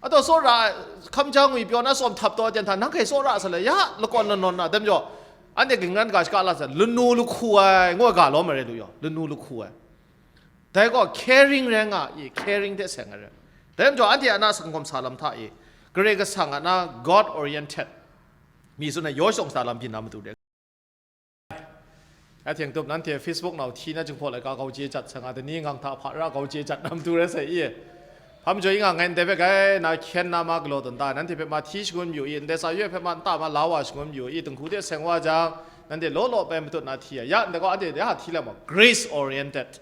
Ataw tsawra, hkamja ngwipyaw na tsawm htap taw aten hta, nang hkai tsawra sa le, ya lakawn lanawn na, dai majaw, anhte gingran ga shaka la sa, lanu lahku ai, ngu ai ga lawm ai rai lu yaw, lanu lahku ai. Dai gaw caring rai nga i, caring hte seng ai rai. Dai majaw, anhte a na sanggawm sa lam hta i, Karai Kasang a na God oriented, mi tsun ai yaw shawng sa lam byin na matu re. Ya htiang tup nanhte Facebook nau hti na Jinghpaw laika gau chye jat sa nga, dai ni ngang hta hpa ra gau chye jat na matu rai sai i. Hpa majaw i nga ngai ndai hpe gai na hkyen na ma galaw tawn ta, nanhte hpe ma hti shangun mayu i, ndai sa yoi hpe ma nta ma la wa shangun mayu i, dinghku hte seng wa jang, nanhte law law bai matut na hti ai. Ya ndai gaw anhte de ha hti lam ma, grace oriented.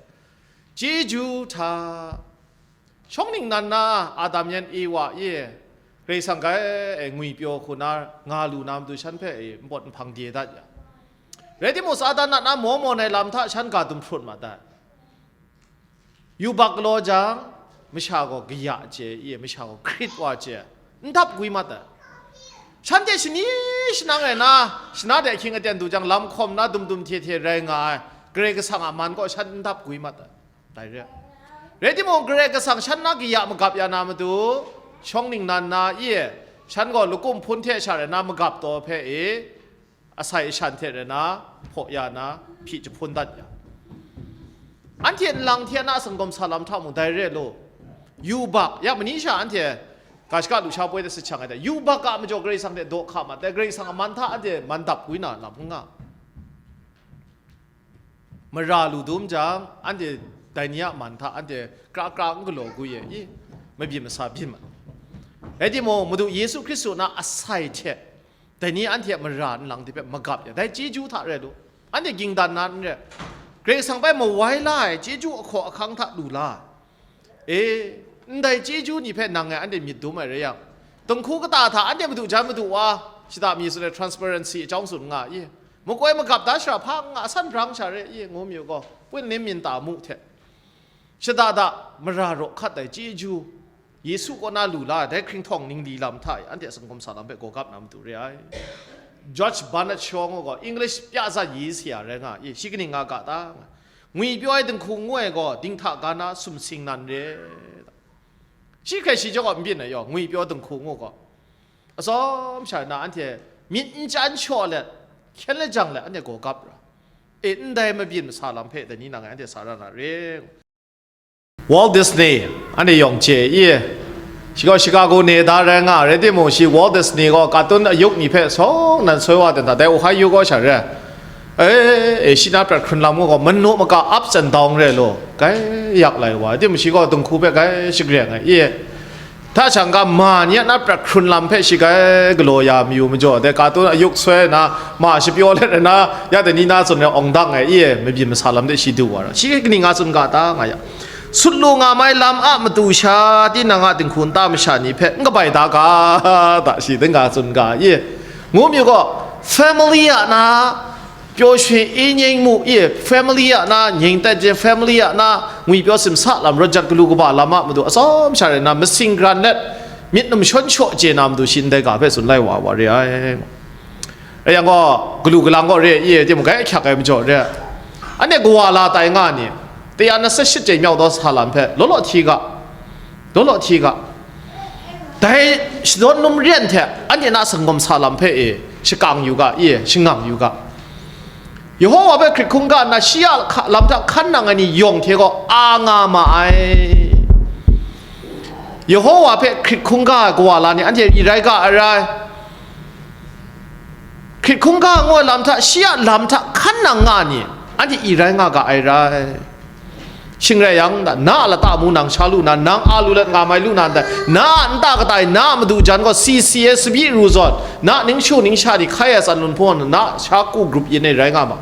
Chyeju hta, shawng ningnan na Adam yan Ewa e, Karai Kasang gai e ngwipyaw hku na nga lu na matu shan hpe e npawt nhpang de dat ya. Rai timung, Satan a na maw mawn ai lam hta shan ga dum hprut mat ai. Yubak galaw jang, masha gaw kaya chye e, masha gaw hkrit wa chye, n dap gwi mat ai. Shanhte shani shanang rai na, shana de ahkying aten du jang, lam hkawm na dum dum hte hte rai nga ai, Karai Kasang a man gaw shan n dap gwi mat ai. Dai re. Rai timung, Karai Kasang shan na kaya magap ya na matu, shawng ningnan na i, shan gaw lakum hpun hte sha rai na magap taw hpe i, asai ashan hte rai na, hpaw ya na, hpyi jahpun dat ya. Anhte nlang hte na sanggawm sa lam hta mung dai re law, yubak, ya mani sha anhte ga shaka lusha poi de sa chyang ai dai, yubak a majaw Karai Kasang hte daw hka mat dai, Karai Kasang a man hta anhte man dap gwi na lam n nga. Mara lu dum jang, anhte dai ni a man hta anhte kra kra n galaw gwi e i, mabyin masa byin ma. Rai timung, Madu Yesu Hkristu na asai hte dai ni anhte a mara nlang de hpe magap ya, dai chyeju hta rai lu, anhte ging dan na n re, Karai Kasang bai mawai la ai chyeju ahkaw ahkang hta lu la ai. E, ndai chyeju ni hpe nang ngai anhte myit dum ai rai yang, dinghku kata hta anhte madu jan madu wa, shada mi tsun ai transparency chyawm tsun nga i, makoi magap da shara hpa n nga, asan brang sha re i, ngu mayu gaw, pun nim myin ta mu hte, shada da mara raw hkat ai chyeju, Yesu kaw na lu la ai dai hkringhtawng ningli lam hta e, anhte a sanggawm sa lam hpe gaw gap na matu re ai. George Bernard Shaw ngu gaw, English pya za yi saya rai nga i, shi kaning nga ga ta? Ngwipyaw ai dinghku ngu ai gaw, dinghta ga na sumsing nan re. Shi hkrai shi jaw n byin ai yaw, ngwipyaw dinghku ngu gaw, atsawm sha na anhte myit n chyan shaw let, hkyen lajang let anhte gaw gap ra. E, ndai mabyin masa lam hpe dai ni nang ngai anhte sa ra na re. Walt Disney, anhte yawng chye i, shi gaw Chicago ne da rai nga ai, rai timung, shi Walt Disney gaw cartoon ayuk ni hpe sawng nan soi wa ten hta, dai Ohio kaw sha re ai. E, e, shi na prat hkrun lam gaw, manu maga ups and down re law, gai yak lai wa, rai timung, shi gaw dinghku hpe gai shagreng ai i. Hta shang ga ma ni a na prat hkrun lam hpe shi gai galaw ya mayu majaw, dai cartoon ayuk soi na, ma shapyaw let ai na, ya dai ni na tsun ai awng dang ai i, mabyin masa lam de shi du wa ra. Shi kaning nga tsun ga ta nga ya. Sut lu nga mai lam a matu sha, tinang a dinghku nta masha ni hpe n kabai da ga, da shi ding ga tsun ga i. Ngu mayu gaw, family a na, pyaw shwe i nyeng mu i, family a na, nyeng tai je family a na, ngwipyaw simsa lam, rawt jat galu kaba lam a matu, atsawm sha rai na, masing gran let, Myit namshawn shaw chye na matu shi ndai ga hpe tsun lai wa wa re ai. Rai yang gaw, galu galang gaw re ai, i e, timung gai ahkyak ai majaw re ai. Anhte kawa la tai nga ni, taya na sashit chye myau daw sa lam hpe law law hti ga, law law hti ga. Dai shadawn num re ai hte anhte na sanggawm sa lam hpe e shakang yu ga, i e, shangang yu ga. Yehowa hpe hkrit hkungga nna shi a hka-, lam hta hkan nang ai ni yawng hte gaw a nga ma ai. Yehowa hpe hkrit hkungga ai kawa la ni anhte i rai ga ai rai. Hkrit hkungga ngu ai lam hta, shi a lam hta hkan nang nga ni, anhte i rai nga ga ai rai. Shing rai yang, na a lata amu nang sha lu na, nang a lu let nga mai lu na ndai, na a nta kata e, na a madu jan gaw si si e, tsabyi ru zawn, na a ningshu ningsha ni hkai ai tsan lun hpung na, na a sha ku grup yin e rai nga ma.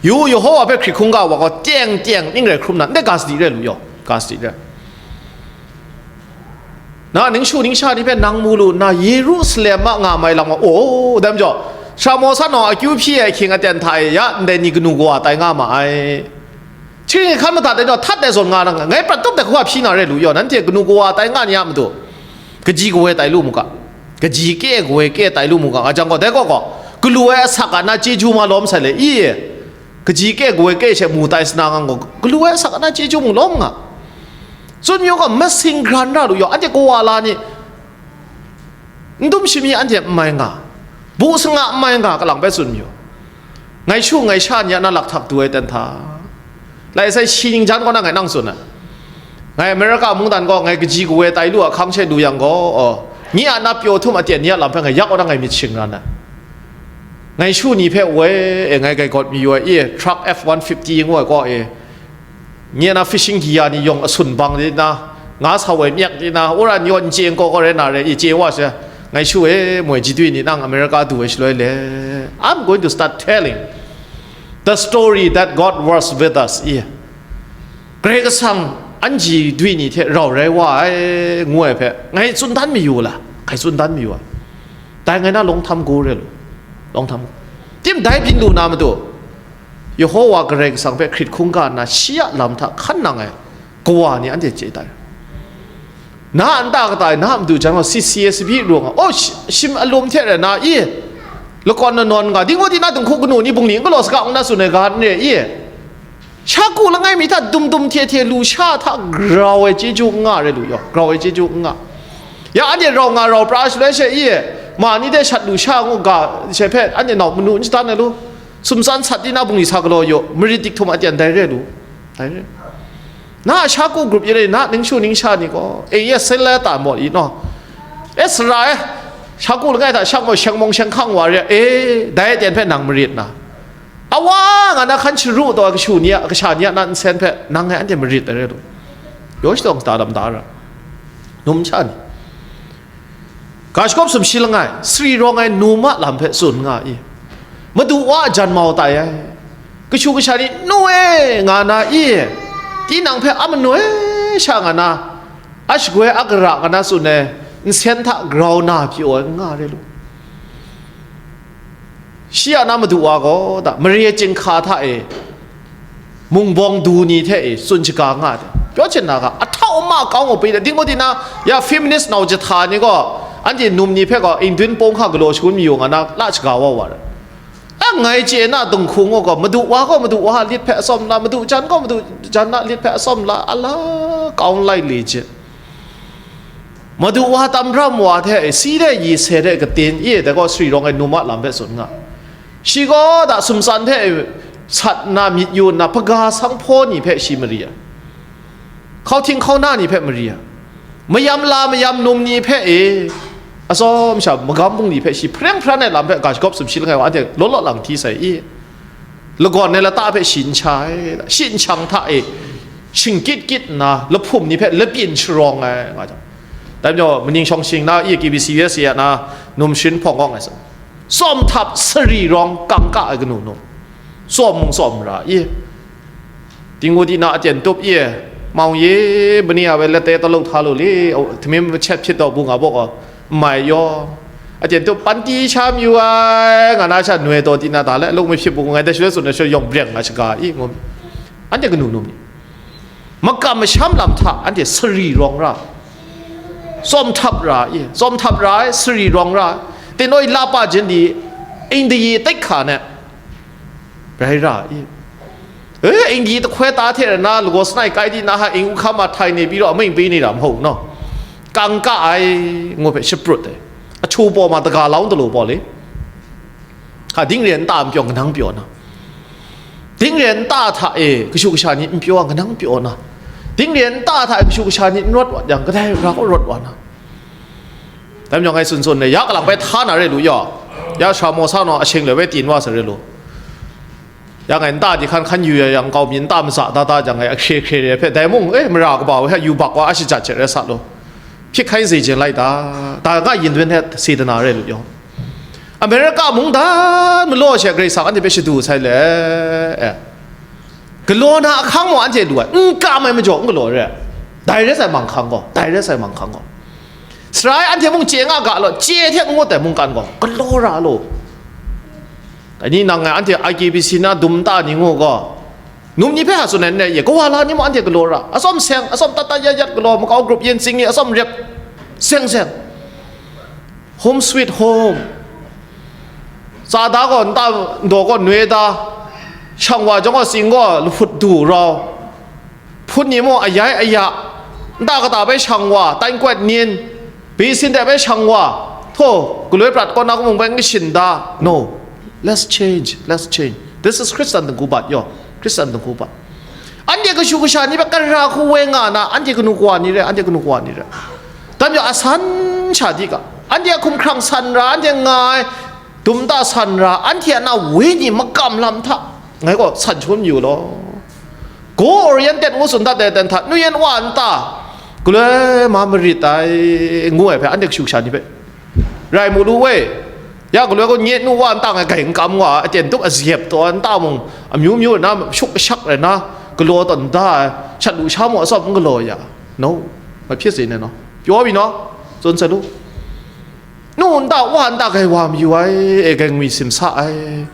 Yu, Yehowa hpe hkrit hkungga wa gaw teng teng ning rai hkrum na, ndai ga sadi rai lu yaw, ga sadi rai. Na ningshu ningsha ni hpe nang mu lu nna, Yerusalem a nga mai lam gaw, o, dai majaw, Sara Mawsa nawng akyu hpyi ai ahkying aten hta e ya ndai ni kanu kawa tai nga ma ai. Hkying hkan madat ai naw, htat ai zawn nga na, ngai prat tup ai hku hpyi na re lu yaw, nanhte kanu kawa tai nga ni a matu, kaji kawe tai lu mu ga, kaji ke ai kawe ke tai lu mu ga, nga jang gaw, dai gaw gaw, galu ai asak a na chyeju ma lawm sai le, i? Kaji ke ai kawe ke she mu tai sana ngang gaw, galu ai asak a na chyeju mu lawm nga. Tsun mayu gaw, masing gran ra lu yaw, anhte kawa la ni, n dum shami anhte n mai nga, bu sanga n mai nga, kalang bai tsun mayu. Ngai shu ngai sha ni a na lakhtak du ai ten hta, lai sai shi ning jan kaw na ngai nang tsun ai. Ngai America mungdan gaw ngai kaji kawe tai lu a hkang she du yang gaw, oh, nye a na pyaw htum aten ni a lam hpe ngai yak kaw na ngai myit shing ran ai. Ngai shu ni hpe woi e, ngai gai gawt mayu ai, e, truck F one fifty ngu ai kaw e, nye na fishing gear ni yawng asun bang di na, nga sa woi myak di na, wora ni yaw n chye n kaw kaw rai na re, i chye wa she, ngai shu e, moi ji dwi ni nang America du ai shaloi le, I'm going to start telling the story that God was with us, i. Karai Kasang an ji dwi ni hte rau rai wa ai, ngu ai hpe, ngai tsun dan mayu la, ngai tsun dan mayu ai. Dai ngai na lawng htam gaw re lu, lawng htam gaw. Tim dai byin lu na matu, Yehowa Karai Kasang hpe hkrit hkungga nna shi a lam hta hkan nang ai kawa ni anhte chye tai. Na a nta kata e, na a madu jan gaw si si e, tsabyi ru nga, o, shi-, shim alum hte rai na, i, lakawn lanawn nga, dinghku di na dinghku kanu ni bungli n galaw saga n na tsun ai ga n re, i, sha ku langai mi hta dum dum hte hte lu sha hta grau ai chyeju n nga rai lu yaw, grau ai chyeju n nga. Ya anhte rau nga rau pra shaloi she, i, ma ni de shat lu sha ngu ga she hpe anhte nau manu n shadan ai lu, sumtsan sat di na bungli sa galaw yaw, marit dik htum aten dai re lu, dai re. Na a sha ku grup yin e, na ningshu ningsha ni gaw, e, yes, se la ta maw i naw? E, sara e, sha ku langai hta shang gaw, sheng mawng sheng hkang wa re, e, dai aten hpe nang marit na, awa nga na hkan sharu taw ai kashu ni a, kasha ni a na nsen hpe nang ngai anhte marit ai re lu. Yaw shadawng shada lam da ra, num sha ni. Ga shagawp sumshi langai, sari rawng ai num a lam hpe tsun nga i, Madu wa a jan mau tai ai. Kashu kasha ni, nu e, nga na i, tinang hpe a manu e sha nga na, a shagoi a gara nga na tsun ai nsen hta grau na pyi ai n nga re lu. Shi a na Madu wa gaw, da, mare chyinghka hta e, mungbawng du ni hte e tsun shaga nga ai. Pyaw hten na ga, a htau ma kau ngau pyi de, dingmu di na, ya feminist nau jahta ni gaw, anhte num ni hpe gaw, indun pawng hka galaw shangun mayu nga na, la shaga wa wa ai. A ngai chye na dinghku ngu gaw, Madu wa gaw Madu wa lit hpe atsawm la, Madu jan gaw Madu jan a lit hpe atsawm la, a la kau n lai le jit. Madu wa tam ram wa hte e, si de yi se de katin i, dai gaw sari rawng ai num a lam hpe tsun nga. Shi gaw da sumtsan hte e sat nna myit yu nna, hpaga sanghpaw ni hpe shi mari ai, hkauhting hkauna ni hpe mari ai, mayam la mayam num ni hpe e, atsawm sha magam bungli hpe shi hpareng hparan ai lam hpe ga shagawp sumshi langai wa anhte law law lang hti sai i. Lagawn ai lata hpe shi n sha ai, shi nshang hta e shingkyit kyit nna, lahpum ni hpe labyin sharawng ai, nga jang. Dai majaw, maning shawng shing na i, K B C U S A na num sharin hpawng awng ai sa, tsawm htap sari rawng kangka ai kanu num, tsawm mung tsawm mara i. Dingu di na aten tup i, mau ye, mani a we late talau hta lu li, thamim machet hpyit daw bu nga baw gaw, n mai yaw. Aten tup panti sha mayu ai, nga na sha noi taw di na ta le, lung mahpyit bu ngai dai shaloi tsun ai shaloi yawng breng nga shaga i, ngu. Anhte kanu num ni? Makam masham lam hta anhte sari rawng ra. Tsawm htap ra i, tsawm htap ra ai, sari rawng ra ai, tinoi lapa jen di, ingdi tek hka ne, rai ra i. E, ingdi tahkoi ta hte rana, lagaw sanai kai di na ha, ing u hkam ma htai ne pyi raw, aming pyi ni ra mahu no. Kang ka ai, ngu hpe shaprut ai. Ahtu paw ma daga laung dalu paw le. Hka dingre nta n pyaw, kanang pyaw na. Dingre nta hta e kashu kasha ni n pyaw, kanang pyaw na. Dingre nta hta e kashu kasha ni n rawt wa yang, kadai ra kaw rawt wa na. Dai majaw ngai tsun tsun le, ya kalang bai hta na re lu yaw. Ya sha maw sa naw ashing le wai tin wa sa re lu. Ya ngai nta di hkan hkan yu ya yang, kau mi nta matsa da da jang ngai ahkre hkre re hpe, dai mung, e, mara kaba wa hpe yu bak wa a shajat hte rai sa lu. Hpyi hkai ze jeng lai ta, da nga yin dun hte se dana re lu yaw. Amerika mungdan malaw she Karai Kasang anhte hpe shadu sai le, e. Galaw na ahkang mung anhte lu ai, n kam ai majaw n galaw re. Dai rai sai manghkang gaw, dai rai sai manghkang gaw. Sarai anhte mung chye nga ga law, chye hte n ngut ai mungkan gaw, galaw ra law. Dai ni nang ngai anhte I K B C na dum nta ni ngu gaw, num ni hpe ha tsun ai n rai ye, kawa la ni mung anhte galaw ra, atsawm seng, atsawm tat tat yat yat galaw, makau grup yen tsing ni atsawm rep, seng seng. Home sweet home. Tsa da gaw, nta ndaw gaw noi da, shang wa jang gaw, tsing gaw lahput du rau, hpun ni mung ayai aya, nta kata bai shang wa, tan kwet nin, besin dai bai shang wa, htaw, galoi prat kaw na kumung bai n kashin da. No. Let's change, let's change. This is Khristan dingku bat yaw, Khristan dingku bat. Anhte kashu kasha ni hpe kara hku woi nga na, anhte kanu kawa ni rai, anhte kanu kawa ni rai. Dai majaw asan sha di ga, anhte a hkumhkrang san ra, anhte nga ai dum nta san ra, anhte a na wenyi makam lam hta, ngai gaw san shangun yu law. Goal oriented ngu tsun dat ai ten hta, nuyen wa nta, galoi ma marit ai, ngu ai hpe, anhte kashu kasha ni hpe rai mu lu we. Ya galoi gaw nye nu wa nta ngai gai n kam nga, aten tup azep taw nta mung, amyu myu rai na, shuk shak rai na, galaw tawn da ai, shat lu sha mung atsawm n galaw ya. No, ngai hpyi sai ne no. Pyaw mi no, tsun sai lu. Nu nta wa nta gai wa mayu ai, e, gai ngwi simsa ai.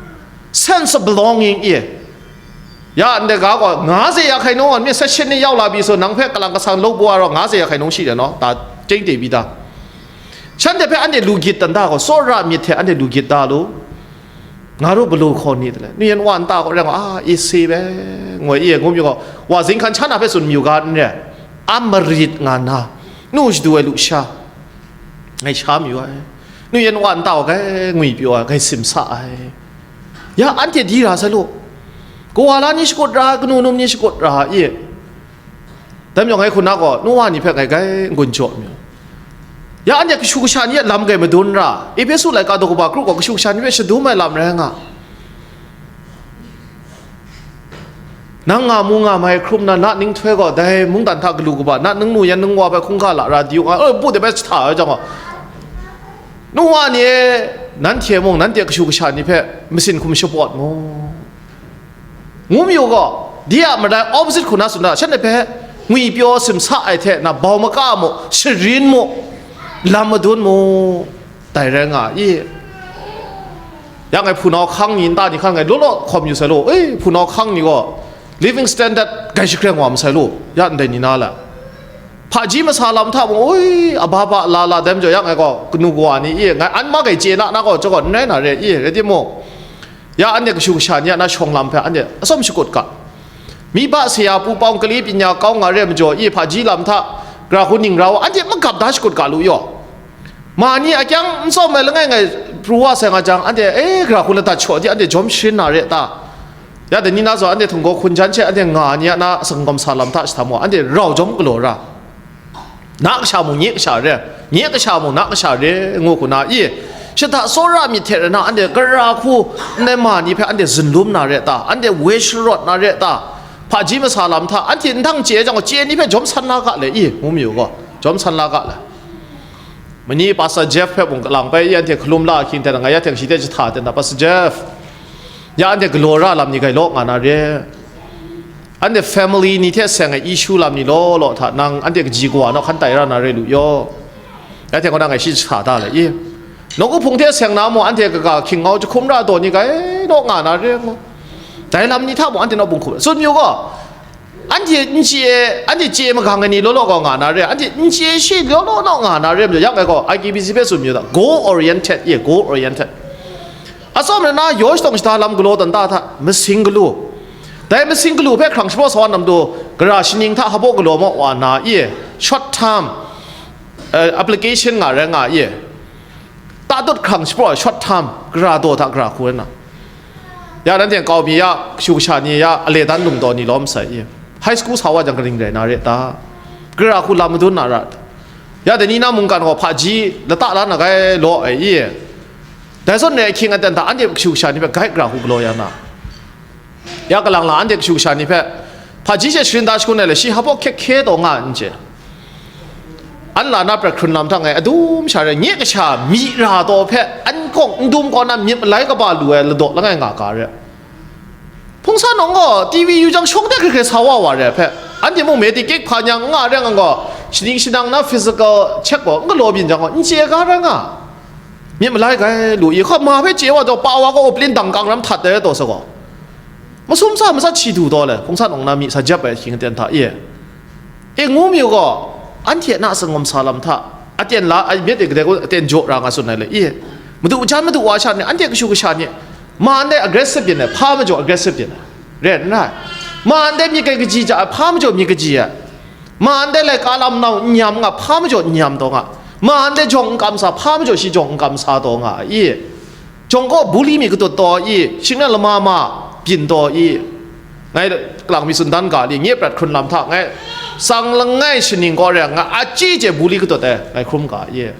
Sense of belonging e. Ya ndai ga gaw, nga ze ya hkai nung, mi session ni yau la bi so, nang hpe kalang kasang lo bua rau, nga ze ya hkai nung shi de no, ta cheng de bi da. Shanhte hpe anhte lu gyit dan da gaw, tsawra myit hte anhte lu gyit da lu. Nga ru balu hkaw ni de le, nuyen wa nta gaw reng, a, isi be, ngoi e, ngu mi gaw, wa zinghkan sha na hpe tsun mayu ga n re, a marit nga na, nu shadu ai lusha, ngai sha mayu ai, nuyen wa nta gaw, gai ngwi pyaw ai, gai simsa ai. Ya, anhte di ra sai lu, kawa la ni shakut ra, kanu num ni shakut ra, e. Dai majaw ngai hkun na gaw, nu wa ni hpe ngai gai n-gun jaw mi. Ya anhte kashu kasha ni a lam gai madun ra, Ehpesu laika daw kaba kru gaw kashu kasha ni hpe shadum ai lam rai nga. Nang nga mu nga mai hkrum na, na ninghtoi gaw dai mungdan hta galu kaba, na ningnu yan ningwa hpe hkungga lara di u nga, e, bu de bai jahta ai jang gaw, nu wa ni e, nanhte mung nanhte kashu kasha ni hpe masin hkum shapawt mu. Ngu mayu gaw, di a madai opposite hku na tsun da, shanhte hpe ngwi pyaw simsa ai hte na, bau maka mu, sharin mu, lam madun mu, dai rai nga i. Ya ngai hpunau hkang ni nta ni hkan ngai law law hkawm yu sai law, e, hpunau hkang ni gaw living standard gai shakreng wa masai law, ya ndai ni na la. Hpaji masa lam hta mung, ui, aba ba la la dem jaw, ya ngai gaw kanu kawa ni i, ngai an ma gai chye na na gaw, jaw gaw n rai na re i, rai timung, ya anhte kashu kasha ni a na shawng lam hpe anhte atsawm shakut ga. Mi ba saya pu pawng kali pyi nya kau nga re majaw i, hpaji lam hta gara hku ning rau anhte magap da shakut ga lu yaw. Ma ni a kyang n tsawm ai langai ngai pru wa sai nga jang, anhte, e, gara hku ladat shaw di anhte jawm sharin na re ta? Ya dai ni na zaw anhte htinggaw hkun jan she anhte nga ni a na atsang gawmsa lam hta shatam wa, anhte rau jawm galaw ra. Na kasha mung nye kasha re, nye kasha mung na kasha re, ngu hku na i, shada tsawra myit hte rana anhte gara hku ndai ma ni hpe anhte zunlum na re ta? Anhte woi sharawt na re ta? Hpaji masa lam hta anhte ndang chye ai jang gaw, chye ni hpe jawm san la ga le i, ngu mayu gaw, jawm san la ga le. Mani Pastor Jeff hpe mung kalang bai i, anhte hkalum la ahkying hte na, ngai ya hte shi hte jahta hte na, Pastor Jeff, ya anhte galaw ra lam ni gai law nga na re. Anhte family ni hte seng ai issue lam ni law law hta nang anhte kaji kawa naw hkan tai ra na re lu yaw. Ya hte kaw na ngai shi jahta da le i. Nawku hpung hte seng na mung anhte kaga hkyingngau jahkum ra daw ni gai naw nga na re ngu. Dai lam ni hta mung anhte nawku hpung hkum tsun yu gaw, Anhte n chye, anhte chye magang ai ni law law gaw nga na re, anhte n chye shi law law naw nga na re, yang ai gaw I K B C hpe tsun mayu da, goal oriented, ye, goal oriented. Atsawm na, yaw shadawng shada lam galaw dan ta hta, masing galu. Dai masing galu hpe hkrang shapraw sa wa nam du, gara shaning hta hpaw galaw ma wa na, ye, short term, eh, application nga rai nga, ye. Tatut hkrang shapraw, short term, gara daw hta gara hku na. Ya nanhte kau mi ya, kashu kasha ni ya, ale dan lung daw ni lawm sai i. High school sa wa jang kaning rai na re ta? Gara hku lam madun na ra. Ya dai ni na mungkan gaw hpaji lata la na gai law ai i. Dai zawn re ahkying aten hta anhte kashu kasha ni hpe gai gara hku galaw ya na. Ya kalang la anhte kashu kasha ni hpe hpaji she sharin da shakun ai le, shi hpaw hkye hkye taw nga n chye. An la na prat hkrun lam hta ngai adum sha re, nye kasha myi ra taw hpe an hkawng n dum kaw na myit malai kaba lu ai ladaw langai nga ga re. Hpung san nawng gaw T V yu jang shawng de hkrit hkrit sa wa wa re hpe, anhte mung medic hpa nyang n nga re nga gaw, shaning shanang na physical check gaw n galaw byin jang gaw, n chye ga rai nga. Myit malai gai lu i, hkawt ma hpe chye wa taw, pa wa gaw oplin dang kang ram htat ai taw sa gaw, masum sa matsat shi du taw le, hpung san nawng na myi sa jep ai hkying aten hta e. E ngu mi u gaw, anhte a na sangawm sa lam hta, aten la ai myit de kadai kun aten jaw ra nga tsun ai le, i, madu jan madu wa sha ni, anhte kashu kasha ni, ma ndai aggressive yin ai, hpa majaw aggressive yin ai, ren n rai. Ma ndai myit kai kaji ja ai, hpa majaw myit kaji ai. Ma ndai laika lam nau n nyam nga, hpa majaw n nyam taw nga. Ma ndai jawng n kam sa, hpa majaw shi jawng n kam sa taw nga, i. Jawng gaw buli mi katut taw i, shing na lama ma byin taw i, ngai lang mi tsun dan ga li, nye prat hkrun lam hta ngai, sang langai shaning gaw re nga, a chyi chye buli katut ai, ngai hkrum ga i.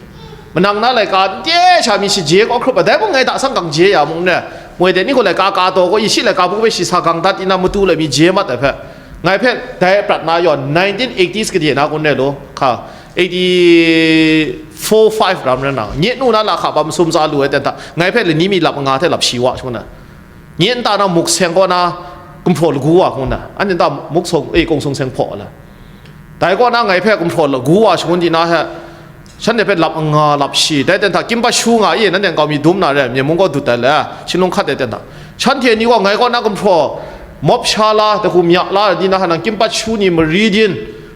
Manang na laika n te sha mi shaje gaw hkrup ai, dai mung ngai da sang gang je ya mung ne, moi de ni gaw laika ka taw gaw i, shi laika bu hpe shi sa gang dat i na matu lai mi je mat ai hpe, ngai hpe dai prat na yawn nineteen eighties kade na kun re lo, hka, eighty four five ram rai na, nye nu na lahka ba masum tsa lu ai ten hta, ngai hpe lani mi lap nga hte lap shi wa shangun na, nye nta na muk seng kaw na gumhpraw lagu wa shangun na, anhte nta muk sawng, e, kung sung seng hpaw la. Dai kaw na ngai hpe gumhpraw lagu wa shangun di na hte, shanhte hpe lap nga lap shi, dai ten hta, kim pat shu nga i, nanhte nkau mi dum na re, myen mung kaw dut ai le, shinglung hkat ai ten hta, shanhte ni gaw ngai kaw na gumhpraw mawp sha la, dahku mya la, di na hta nang kim pat shu ni mari din,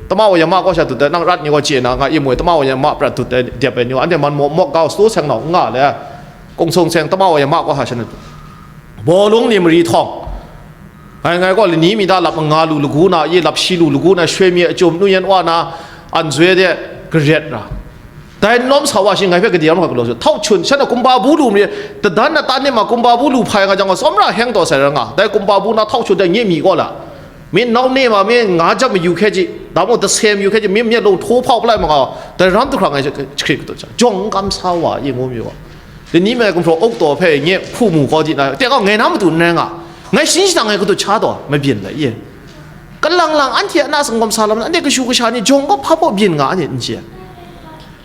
tama wa yama kaw sha dut ai, nang rat ni gaw chye na nga i moi, tama wa yama prat dut ai, dep ai ni gaw, anhte man mawp mawp ga, sadaw seng nau n nga le, kung sung seng tama wa yama kaw sha shanhte dut. Bawlung ni mari htawng, ngai, ngai gaw lani mi da lap nga lu lagu na, ye lap shi lu lagu na, shoi mi a chyum nu yan wa na, an zoi de garet ra. Dai n lawm sa wa shi ngai hpe kade ram hkra galaw su. Htau chun, shan a kumba bu lu mi, dadan na tan ni ma kumba bu lu hpai nga jang gaw, tsawmra heng taw sai ra nga. Dai kumba bu na htau chun dai nye mi gaw la. Mi nau ne ma, mi nga jam mayu hkye ji, da mung dase mayu hkye ji, mi myit lung htaw hpau palai ma nga, dai ram du hkra ngai hkrit kadu cha. Jawng n kam sa wa, ye ngu mi wa. Lani mai gumhpraw auk taw hpe nye hpu mu kau di na, te kau ngai na matu n rai nga, ngai shaning shanang ngai kadu cha taw, mabyin la ye. Kalang lang anhte a na sangawm sa lam, anhte kashu kasha ni jawng gaw hpa baw byin nga, anhte n chye.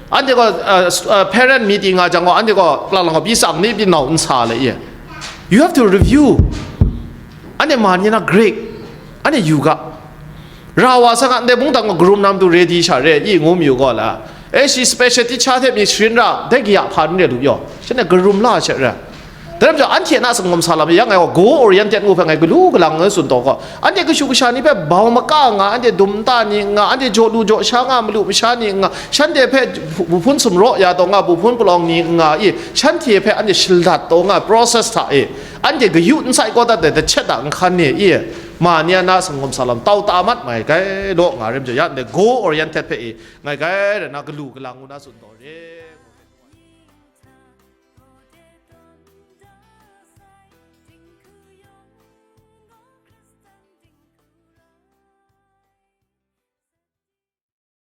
Anhte gaw, uh, s-, uh, parent meeting nga jang gaw, anhte gaw kalang lang gaw pyi tsang ni pyi nau n sa le ye. You have to review. Anhte ma ni na Greek, anhte yu ga. Ra wa sa nga, ndai mungdan gaw karum na matu ready sha re i, ngu mayu gaw la. E, shi special teacher hte myit sharin ra, dai kaya hpa n re lu yaw, shanhte karum la she ra. Dai ram jang, anhte a na sangawm sa lam, yang ngai gaw goal oriented ngu hpe ngai galu galang ngai tsun taw gaw, anhte kashu kasha ni hpe bau maka nga, anhte dum nta ni nga, anhte jaw lu jaw sha nga, malu masha ni nga, shanhte hpe bu-, buhpun sumraw ya taw nga, buhpun palawng ni nga i, shanhte hpe anhte shalat taw nga, process hta e, anhte kayu n sai kau dat ai, dachet a nhkan e i, ma ni a na sangawm sa lam, tau ta mat mai gai law nga rim jang, ya ndai goal oriented hpe i, ngai gai rai na galu galang ngu na tsun taw re.